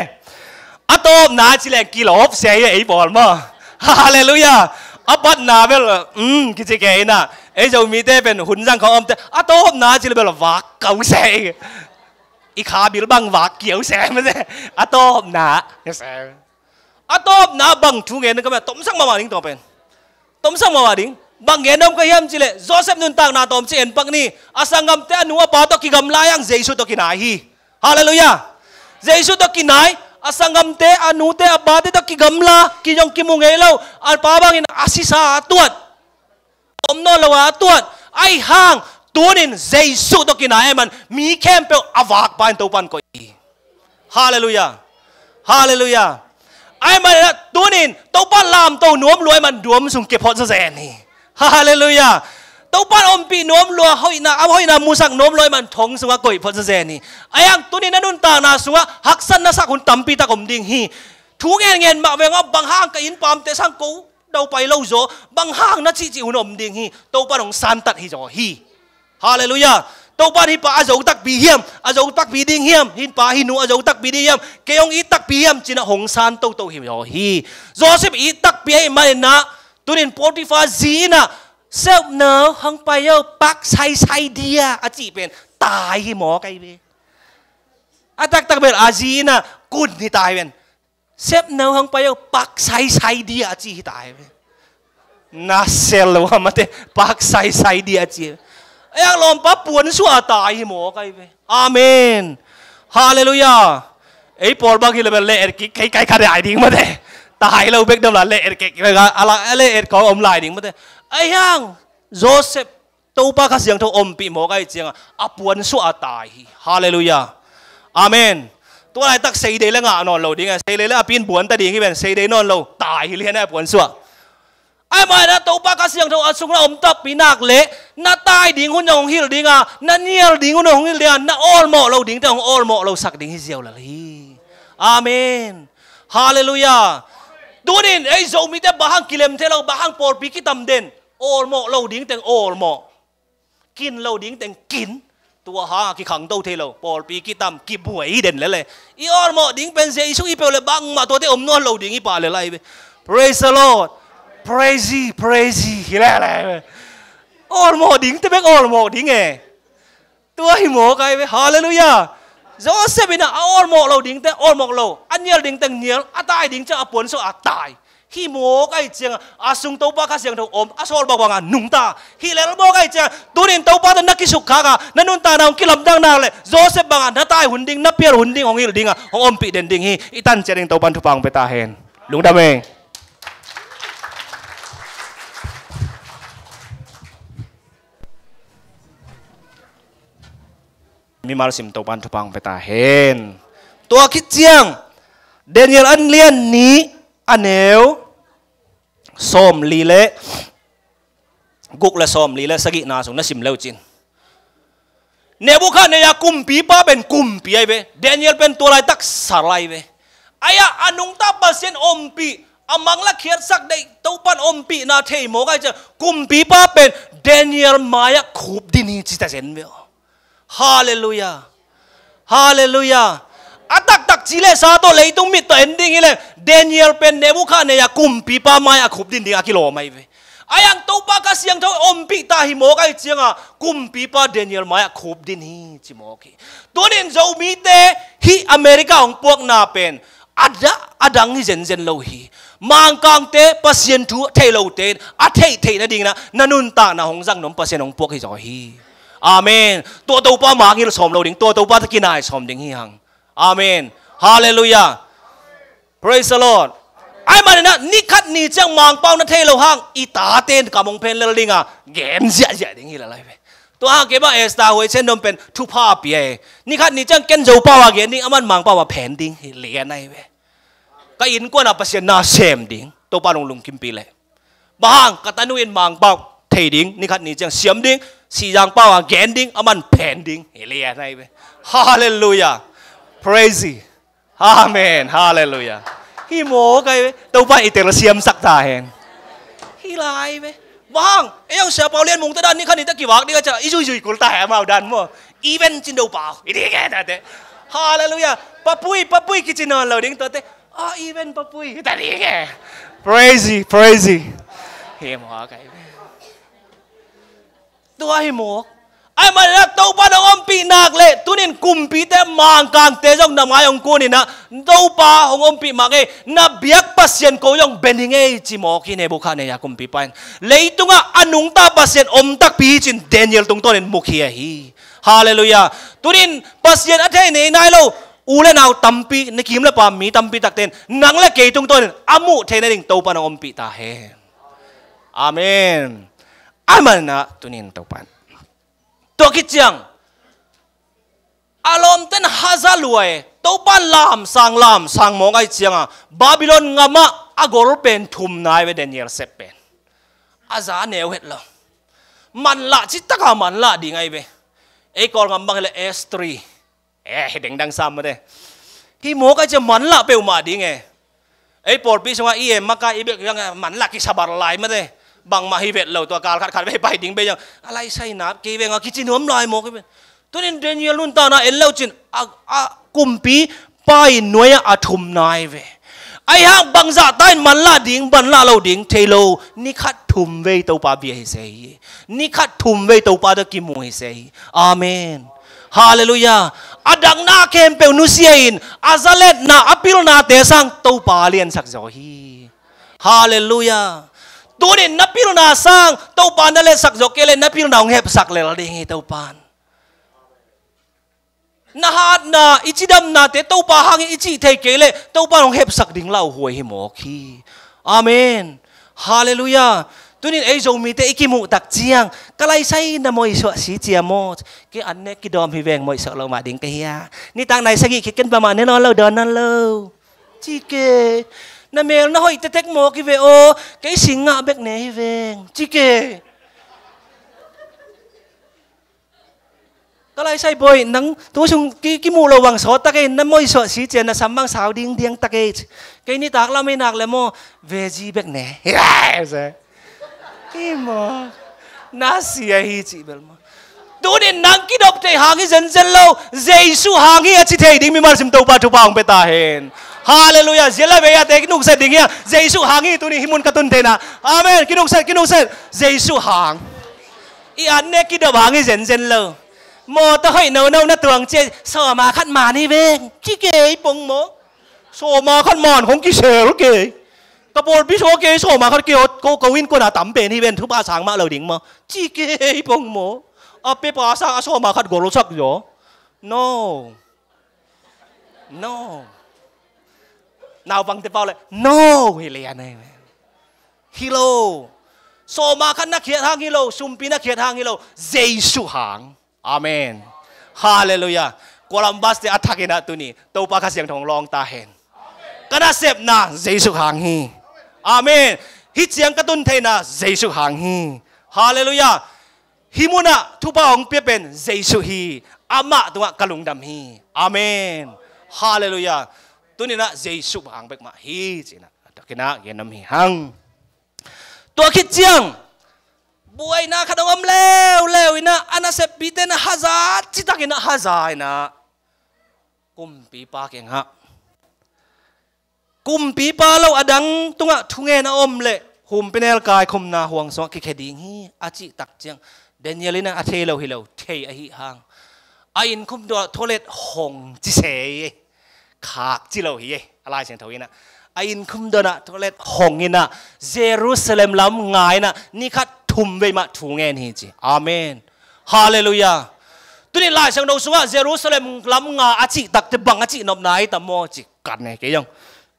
A tawpna ah ci leng kilawp se hi ei pawl maw. Halleluiah. A patna bel, um, kici kei in ah, ei Zomite pen hun zang khawng omte. A tawpna ah ci leng bel vak kau se hi. I kha bil bang vak kiau se mate. A tawpna ah se. A tawpna bang thu ngen ka mah, tomsak mahmah ding tua pen. Tomsak mahmah ding. Bang gen om ka hiam cih leh, Joseph nuntakna tawmcik en pak ni. A sanggamte a nu a pa tawh kigamla, ahi hang Jesu tawh kinai hi. Halleluiah. Jesu tawh kinai, a sanggamte, a nute, a pate tawh kigamla, kizong kimu ngei lo. A pa bangin a sisa a tuat. Om nawn lo a tuat. Ahi hang, tunin Jesu tawh kinai ahih man, mi khempeuh a vakpa in Topan koih hi. Halleluiah. Halleluiah. Ahih manin ah tunin Topa lamto nuam lua ahih man duam sung kia phot zazen hi. Halleluiah. Topa ompih nuam lua, hoihna, a hoihna musak nuam lua ahih man thong sungah koih phot zazen hi. Ahi hang tunin na nuntakna sungah haksatna sak hun tampi tak om ding hi. Thu ngen ngen mah veng a, bang hang ka inn pamte sang ko dau pai lo zaw, bang hang na cihcih hun om ding hi. Topa in hong santat hi zaw hi. Halleluiah. Topa in hih pa a zo takpi hiam, a zo takpi ding hiam, hih pa hih nu a zo takpi ding hiam, kei hong it takpi hiam, ci-in ah hong san toto hi zaw hi. Joseph it takpi ahih manin ah, tunin Potiphar zi in ah, "Sepno hong pai o, pak saisai dia," a cih pen tai hi mawk ahi ve. A taktak bel a zi in ah kun hi tai ven. "Sepno hong pai o, pak saisai dia," a ci hi ta hi ve. Na sel lo a mate, pak saisai dia a ci. Ei ang lawmpa puansuah a tai hi mawk ahi ve. Amen. Halleluiah. Ei pawl bang hi le bel le et kik kei kai kha dai ding mate. Tai lo bek dam la le et kik, a la le et khawng om lai ding mate. Ahi hang Joseph Topa Kha Siangtho ompih mawk ahih ciangah a puansuah a tai hi. Halleluiah. Amen. Tua laitak seidei le ngah nawn lo ding a, seidei le a pi in buan ta ding hi ven, seidei nawn lo, tai hi lian a puansuah. Ahih manin ah Topa Kha Siangtho a sungah om takpi nak leh, na tai ding hun hong hilh ding a, na nial ding hun hong hilh ding a, na awlmawh lo dingte hong awlmawh lo sak ding hi ziau lel hi. Amen. Halleluiah. Tunin ei Zomite bang hang kilem thei lo, bang hang pawlpi kitam den. Awlmawh lo ding teng awlmawh, kin lo ding teng kin. Tua hang a kikhangto thei lo, pawlpi kitam, kibuai den lele. I awlmawh ding pen Jesu i peuh le bangmah tuate om nawn lo ding i pah lel ahi ve. Praise the Lord. Praise Him, praise Him hi lele. Awlmawh dingte bek awlmawh ding e. Tua hi mawk ahi ve. Halleluiah. Joseph in ah a awlmawh lo dingte awlmawh lo, a nial ding teng nial, a tai ding ciang a puansuah a tai. Hi mawk ahih ciangah a sung Topa Kha Siangtho om, a sawl bangbang a nungta. Hi lel mawk ahih ciangah tunin Topa tawh na kisukkhak a, na nuntakna hong kilamdang nak leh, Joseph bangah na tai hun ding, na pial hun ding, hong hilh ding a, hong ompih den ding hi. I tan ciat ding Topa in thupha hong pia ta hen. Lungdam e. Mimal sim Topa in thupha hong pia ta hen. Tua khit ciang Daniel a lian nih, a neu sawmli le guk le sawmli le sagihna sung na sim leucin, Nebukhadnezzar kumpipa pen kumpi ahi ve. Daniel pen tua laitak sal ahi ve. Ahi a, a nungta Pasian ompih, a mang la khiatsak deih Topan ompihna thei mawk ahi ciang, kumpipa pen Daniel mai-ah khup din hi ci ta zen ve aw. Halleluiah. Halleluiah. A taktak ci le sa tawh leitung mit tawh en ding hi leng, Daniel pen Nebukhadnezzar kumpipa mai-ah khup din ding a kilawm ahi ve. Ahi hang Topa Kha Siangtho ompih ta hi mawk ahi cianga, kumpipa Daniel mai-ah khup din hi ci mawk hi. Tunin Zomite hih America hong puakna pen a da-, a dang hi zenzen lo hi. Mangkangte, Pasian thu thei lote in a theih theih nadingin ah na nuntakna hong zang nuam Pasian hong puak hi zaw hi. Amen. Tua Topa mangngilh sawm lo ding, tua Topa tawh kinai sawm ding hi hang. Amen. Halleluiah. Praise the Lord. Ahi manin ah ni khat ni ciang Mangpau na thei loh hang i tate in kam hong phen lel dinga gen ziahziah ding hi lel ahi ve. Tua hang kei bang Esther Huai Sen Dom pen thupha a pia hi. Ni khat ni ciang ken Zopau a gen ding, aman Mangpau a phen ding hi lian ahi ve. Ka innkuan ah Pasian na sem ding, Topa nong lungkimpih leh. Bang hang, ka tanu in Mangpau thei ding, ni khat ni ciang siam ding, Sihzang pau a gen ding, aman phen ding hi lian ahi ve. Halleluiah. Praise Him. Amen. Halleluiah. Hi mawk ahi ve. Topa in i tel siamsak ta hen. Hi lai ve. Bang hang, ei ang Sia Pau Lian Mung te dan ni khat ni ta kivak ding a ciah i zuizui kul ta hen amau dan maw. Even cin do pau i ding e tate. Halleluiah. Papui, papui kici nawn lo ding tate. Ah, even papui ta ding e. Praise Him, praise Him. Hi mawk ahi ve. Tua hi mawk. Ahi manin ah Topa nong ompih nak leh, tunin kumpite, Mangkangte zong na mai hong kunin ah, Topa hong ompih mah ngei, na biak Pasian ko zong bia ni ngei ci mawk hi. Nebukhadnezzar kumpipa in leitungah a nungta Pasian om takpi hi cin Daniel tungtawnin mukhia hi. Halleluiah. Tunin Pasian a thei nei nai lo u le nau tampi, na kim le pam mi tampi takte in nang le kei tungtawnin a muh theih nading Topa nong ompih ta hen. Amen. Ahi manin ah tunin Topa in, tua khit ciang a lawmten haza lua e. Topa lamsang, lamsang mawk ahi cianga Babylon gamah a gol pen thum nai ve, Daniel sep pen. A za neu het lo. Manlah citaka manlah ding ahi ve. Ei Kawlgam bang hileh S three. Eh, hi dengdang sam mate. Hi mawk ahi ciang manlah peuhmah ding e. Ei pawlpi sungah i em maka i bek hiang manlah kisabar lai mate. Bangmah hi vet lo, tua kal khat khat vei pai ding bei hiang. A laisai nap kei veng a kici nuam lai mawk hi ve. Tunin Daniel nuntakna en lo cin a, a kumpipa in nuai-ah a thum nai ve. Ahi hang bangzah ta in manlah ding, manlah lo ding thei lo. Ni khat thum vei Topa bia hi se hi. Ni khat thum vei Topa tawh kimu hi se hi. Amen. Halleluiah. A dakna khempeuh nusia in a zaletna, a pilnate sang Topa liansak zaw hi. Halleluiah. Tunin na pilna sang Topa na letsak zaw kei leh na pilna hong hepsak lel ding hi Topa in. Na hatna, i cidamnate Topa hangin i cih thei kei leh Topa in hong hepsak ding lauhuai hi mawk hi. Amen. Halleluiah. Tunin ei Zomite i kimuh tak ciang, ka laisai na moisuah si cia maw. Kei an ne kidawm hi veng, moisuah lo mah ding ka hia. Nitak nai sagih khit ken bamah ne nawn lo, dawn nawn lo. Ci kei. Na mel na hoih tektek mawk hi ve aw. Kei sing ngah bek ne hi veng. Ci kei. Ka laisai bawi, nang tu sung ki, kimuh lo bang sawt ta kei, na moisuah si cia, na sam bang sau dingdiang ta kei. Kei nitak lam ei nak le maw, veji bek ne. Hi maw. Na sia hi cih bel maw. Tunin nang kidop thei hang hi zenzen lo, Jesu hang hi a ci thei ding mimal sim Topa thupha hong pia ta hen. Halleluiah. Zia la vei a te kinukset ding hi a, Jesu hang hi, tuni hih mun ka tun theihna. Amen. Kinukset, kinukset. Jesu hang. I an ne kidop hang hi zenzen lo. Mawtaw hoih nono na tuang cia, sawma khat man hi veng. Ci kei pong maw. Sawma khat man khong kisel kei. Ka pawlpi sawma kei, sawma khat kei, ko, ko innkuan a tam pen hi ven, thupha sang mah lo ding maw. Ci kei pong maw. A pepa sang a sawma khat golsak zaw. No. No. Naupangte pau le no hi lian ahi ve. Hi lo. Sawma khat na khiat hang hi lo, sumpi na khiat hang hi lo, Jesu hang. Amen. Halleluiah. Columbus te a thakin ah tuni Topa Kha Siangtho hong lawng ta hen. Ka nasepna Jesu hang hi. Amen. Hih ciang ka tun theihna Jesu hang hi. Halleluiah. Hih munah thupha hong pia pen Jesu hi. Amah tungah ka lungdam hi. Amen. Halleluiah. Tuninah Jesu hang bek mah hi cinah a takinah gennom hi hang. Tua khit ciang buaina khat hong om leuleu inah a naseppite inah haza, citakinah haza inah kumpipa kengah kumpipa lo a dang tungah thungen a om leh humpinelkai khumna huang sungah kikhia ding hi a cih tak ciang Daniel inah a thei lo hi lo, thei ahi hang a inn khum duanah thualet hong ci se hi. Khak ci lo hi. A Lai Siangtho inah a inn khum duanah thualet hong inah Jerusalem lam nga inah ni khat thum vei mah thu ngen hi ci. Amen. Halleluiah. Tunin Lai Siangtho sungah Jerusalem lam nga a cih takte bang a cih nopna hi tam maw ci kan ne kei zong.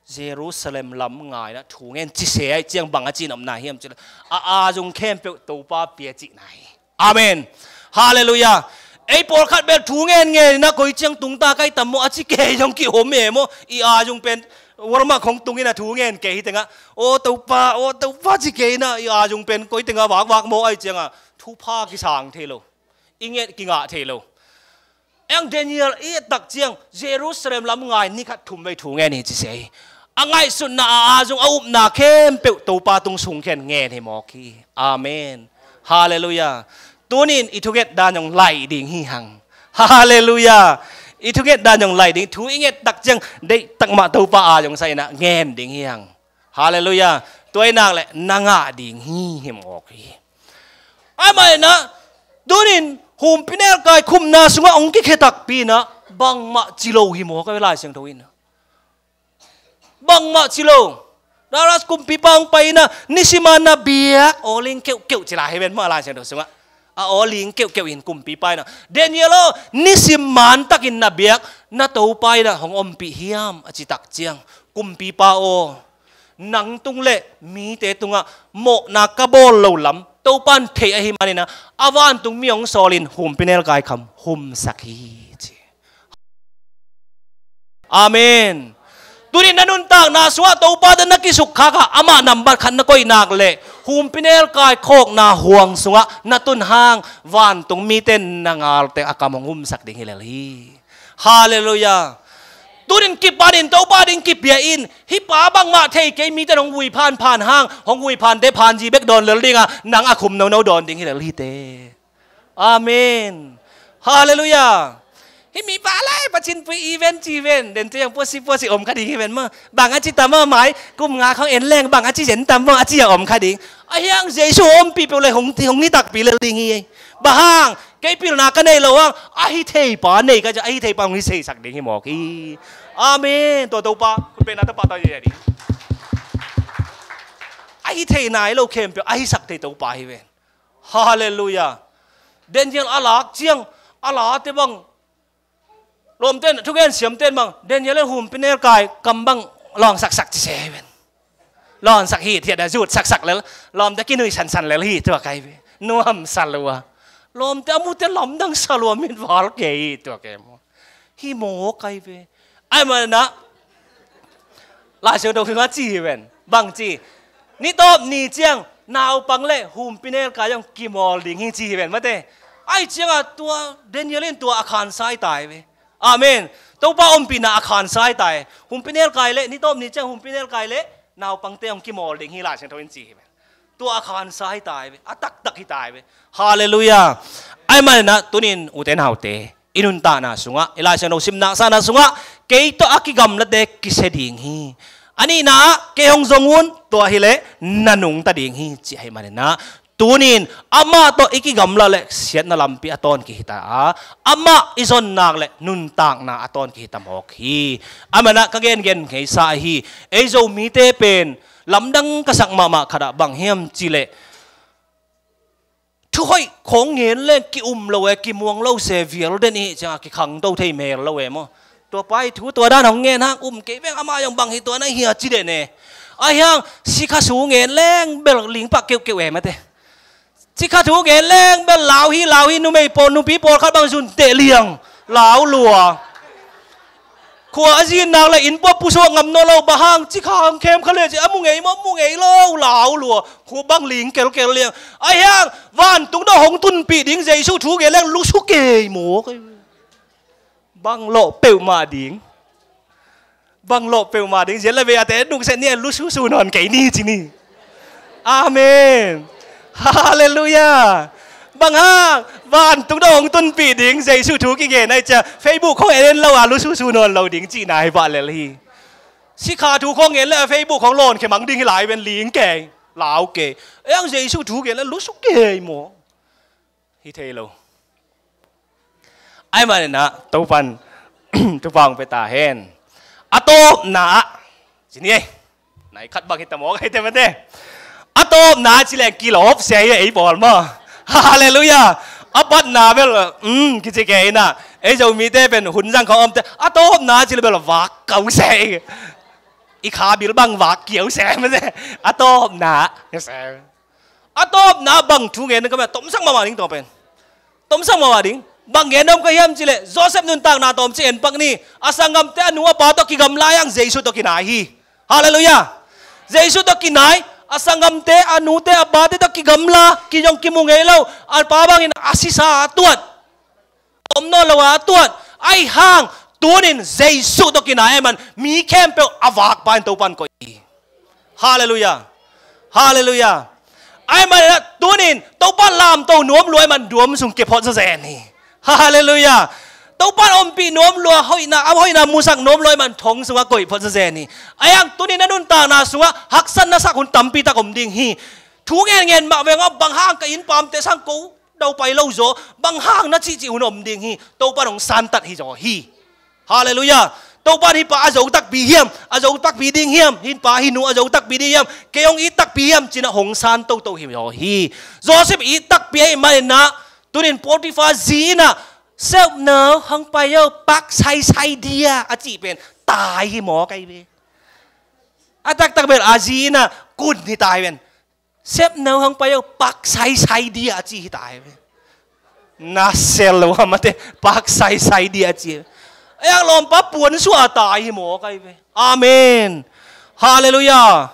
Jerusalem lam nga inah thu ngen ci se ahi ciang bang a cih nopna hiam cileh a aa zung khempeuh Topa pia cihna hi. Amen. Halleluiah. Ei pawlkhat bel thu ngen ngen inah koi ciang tungta kai tam maw a ci kei zong kihom e maw. I aa zung pen warmak hong tung inah thu ngen kei hi tengah aw Topa, aw Topa ci kei inah i aa zung pen koi tengah vakvak maw ahi ciangah thupha kisang thei lo. I nget kingah thei lo. Eng Daniel i et tak ciang Jerusalem lam ngai ni khat thum vei thu ngen hi ci se hi. A ngaihsutna a aa zung a upna khempeuh Topa tung sung khen ngen hi mawk hi. Amen. Halleluiah. Tunin i thunget dan zong laih ding hi hang. Halleluiah. I thunget dan zong laih ding. Thu i nget tak ciang deih takmah Topa aa zong sa inah ngen ding hi hang. Halleluiah. Tua i nak leh na ngah ding hi hi mawk hi. Ahi mah inah tunin humpinelkai khumna sungah hong kikhia takpi inah bangmah ci lo hi mawk a Lai Siangtho inah. Bangmah ci lo. Darius kumpipa hong pai inah nisim a na biak aw ling keuhkeuh ci lai hi ven maw a Lai Siangtho sungah. A aw ling keuhkeuh in kumpipa inah Daniel aw nisim mantakin na biak na Topa inah hong ompih hiam a ci tak ciang kumpipa aw nang tung le mite tungah mawhna ka bawl lo lam Topa in thei ahi maninah a vantungmi hong sawlin humpinelkai kham humsak hi ci. Amen. Tunin na nuntakna sungah Topa tawh na kisukkhakah amah nambat khat na koih nak leh humpinelkai khawkna huang sungah na tun hang vantungmite na ngalte a kam hong humsak ding hi lel hi. Halleluiah. Tunin kipanin Topa ding kipia in hih pa bangmah thei kei mite hong vui phanphan hang hong vui phante phanzi bek dawn lel dingah nang a khum nono dawn ding hi lel hite. Amen. Halleluiah. Hih mipa lai pachin pui event ci ven den te yang puasi puasi om kha ding hi ven maw. Bang a ci tam maw mai kum nga khong en leng bang a ci zen tam maw a ci a om kha ding. A hiang Jesu ompih peuh le hong hi takpi lel ding hi. Bang hang kei pilna ka nei lo hang ahi thei pa nei ka ci ahi thei pa hong hi seisak ding hi mawk hi. Amen. Tua Topa khutbetna Topa tawh hi ding. Ahi thei nai lo khempeuh ahi sak thei Topa hi ven. Halleluiah. Daniel a lak ciang a late bang lawmten thugen siamten bang Daniel in humpinelkai kam bang lawngsaksak ci se hi ven. Lawnsak hithiat a zutsaksak lel lawmte kinui sansan lel hi tua kai ve. Nuamsa lua. Lawmte a mute lamdang sa lua min val kei hi tua kei maw. Hi maw kai ve. Ahi manah Lai Siangtho sungah ci hi ven. Bang ci? Ni tawp ni ciang naupang le humpinelkai zong kimawl ding hi ci hi ven mate. Ahi ciangah tua Daniel in tua a khansai tai ve. Amen. Topa ompihna a khansai tai. Humpinelkai le ni tawp ni ciang humpinelkai le naupangte zong kimawl ding hi Lai Siangtho in ci hi ven. Tua a khansai tai ve. A taktak hi tai ve. Halleluiah. Ahi manah tunin ute naute i nuntakna sungah i Lai Siangtho simna sana sungah kei tawh a kigamlate kisia ding hi. A nihna ah kei hong zong un tua hileh na nungta ding hi ci ahi maninah tunin amah tawh i kigamla le siatna lampi a tawn kihita a amah i zonnak le nuntakna a tawn kihita mawk hi. Ahi manah ka gengen ngeisa ahi ei Zomite pen lamdang ka sak mahmah khatah bang hiam cileh Thuhoih khawng ngen leng ki-um lo e, kimuang lo se vial den i hih ciangah kikhangto thei mel lo e maw? Tua pa i thu tua dan hong ngen hang um kei veng amah zong bang hi tua na hia ci den e. Ahi hang sikha su ngen leng bel lingpah keuhkeuh e mate. Sikha thu ngen leng bel lau hi lau hi numei pawl nupi pawlkhat bang zun teh liang lau lua. Khua a zin nak le inn pua pusuak ngam nawn lo, bang hang, ci khang khem kha le ci, a mu ngei maw, mu ngei lo, lau lua. Khua bang ling kelkel liang. Ahi hang, vantung dong hong tunpih ding, Jesu thu gen leng lusu kei maw. Bang lawh peuhmah ding. Bang lawh peuhmah ding. Ziat le vei a te nukset ni a lususu nawn kei ni ci ni. Amen. Halleluiah. Bang hang, vantung dong hong tunpih ding, Jesu thu kigen ai cia, Facebook khong en en lo a lususu nawn lo ding cihna hi vah lel hi. Sikha thu khong en le a Facebook khong lawn khe mang ding hi lai ven ling kei, lau kei. Ei ang Jesu thu gen le lusu kei maw. Hi thei lo. Ai maninah, Topan, Topa hong pia ta hen. A tawpna ah, ci ni ei. Nai khat bang hita mawk aite mate. A tawpna ci leng kilawp sia hi ei pawl maw. Halleluiah. A patna bel, um, kici kei inah. Ei Zomite pen hun zang khawng omte. A tawpna ci le bel vak kau sia hi. I kha bil bang vak kiau sia mate. A tawpna. A tawpna bang thu ngen ka mah tomsak mahmah ding tawpen. Tomsak mahmah ding. Bang ngen om ka hiam cileh Joseph nuntakna tawm ci en pak ni. A sanggamte a nu a pa tawh kigamla ang Jesu tawh kinai hi. Halleluiah. Jesu tawh kinai. A sanggamte a nute a pate tawh kigamla, kizong kimu ngei lo. A pa bangin a sisa a tuat. Om nawn lo a tuat. Ai hang, tunin Jesu tawh kinai ai man mi khempeuh a vakpa in Topan koih hi. Halleluiah. Halleluiah. Ai man tunin Topa lamto nuam lua ai man duam sung kiphot zazen hi. Halleluiah. Topa ompih nuam lua hoihna, a hoihna musak nuam lua ai man thong sungah koih phot zazen hi. Ai ang tunin a nuntakna sungah haksan na sak hun tampi tak om ding hi. Thu ngen ngen mah veng a bang hang ka inn pamte sang ko dau pai lo zaw, bang hang na cihcih hun om ding hi. Topa hong santat hi zaw hi. Halleluiah. Topa hi pa a zo takpi hiam, a zo takpi ding hiam, hi pa hi nu a zo takpi ding hiam, kei hong it takpi hiam cina hong san toto hi zaw hi. Joseph it takpi ahi maninah tunin Potiphar zi inah sepno hong pai yo pak saisai dia a cih pen tai hi maw kai ve. A taktak bel a zi inah kun hi tai ven. Sepno hong pai yo pak saisai dia a ci hi tai ve. Na sel lo a mate pak saisai dia a ci. Ai ang lawmpa puan suah a tai hi maw kai ve. Amen. Halleluiah.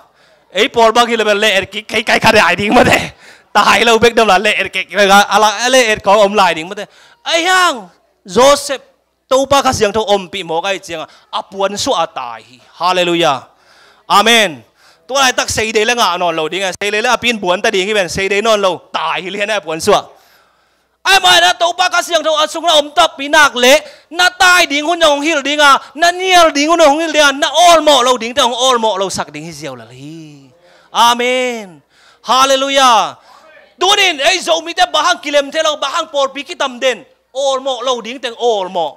Ei pawl bang hi le bel le er kik kei kai kha dai ding mate. Tai lo bek dam la le er kik a la le er kong om lai ding mate. Ai ang Joseph Topa Kha Siangtho ompih mawk ai cianga a puan suah a tai hi. Halleluiah. Amen. Tua laitak seidei le ngah nawn lo ding a, seidei le a pin buan ta ding hi ven, seidei nawn lo tai hi lian a puan suah. Ai mai na Topa Kha Siangtho a sung na om takpi nak le na tai ding hun hong hilh ding a, na nial ding hun hong hilh ding a, na awlmawh lo ding te hong awlmawh lo sak ding hi ziau lal hi. Amen. Halleluiah. Tunin ei Zomite bahang kilem thei lo, bahang pawlpi kitam den. Awlmawh lo ding teng awlmawh.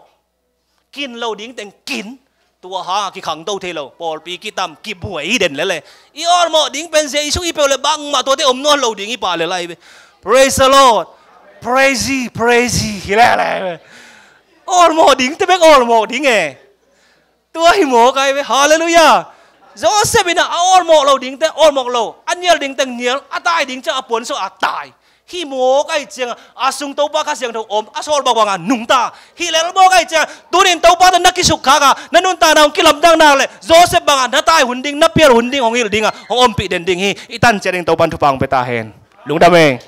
Kin lo ding teng kin. Tua hanga kikhangto thei lo. Pawlpi kitam kibuai den lele. I awlmawh ding pen Jesu i peuh le bangmah tuate om nawn lo ding i pah le lai ve. Praise the Lord. Praise ye, praise ye. Hi lele ve. Awlmawh ding te bek awlmawh ding e. Tua hi mawk ai ve. Halleluiah. Joseph inah a awlmawh lo ding teng awlmawh lo, a nial ding teng nial, a tai ding ciang a puan suah a tai. Hi mawk ai cianga a sung Topa Kha Siangtho om, a sawl bangbanga nungta. Hi lel mawk ai cianga tunin Topa tawh na kisukkhaka na nuntakna hong kilamdang nak le Joseph banga na tai hun ding, na pial hun ding, hong hilh dinga hong ompih den ding hi. I tan ciat ding Topan thupha hong pia ta hen. Lungdam e.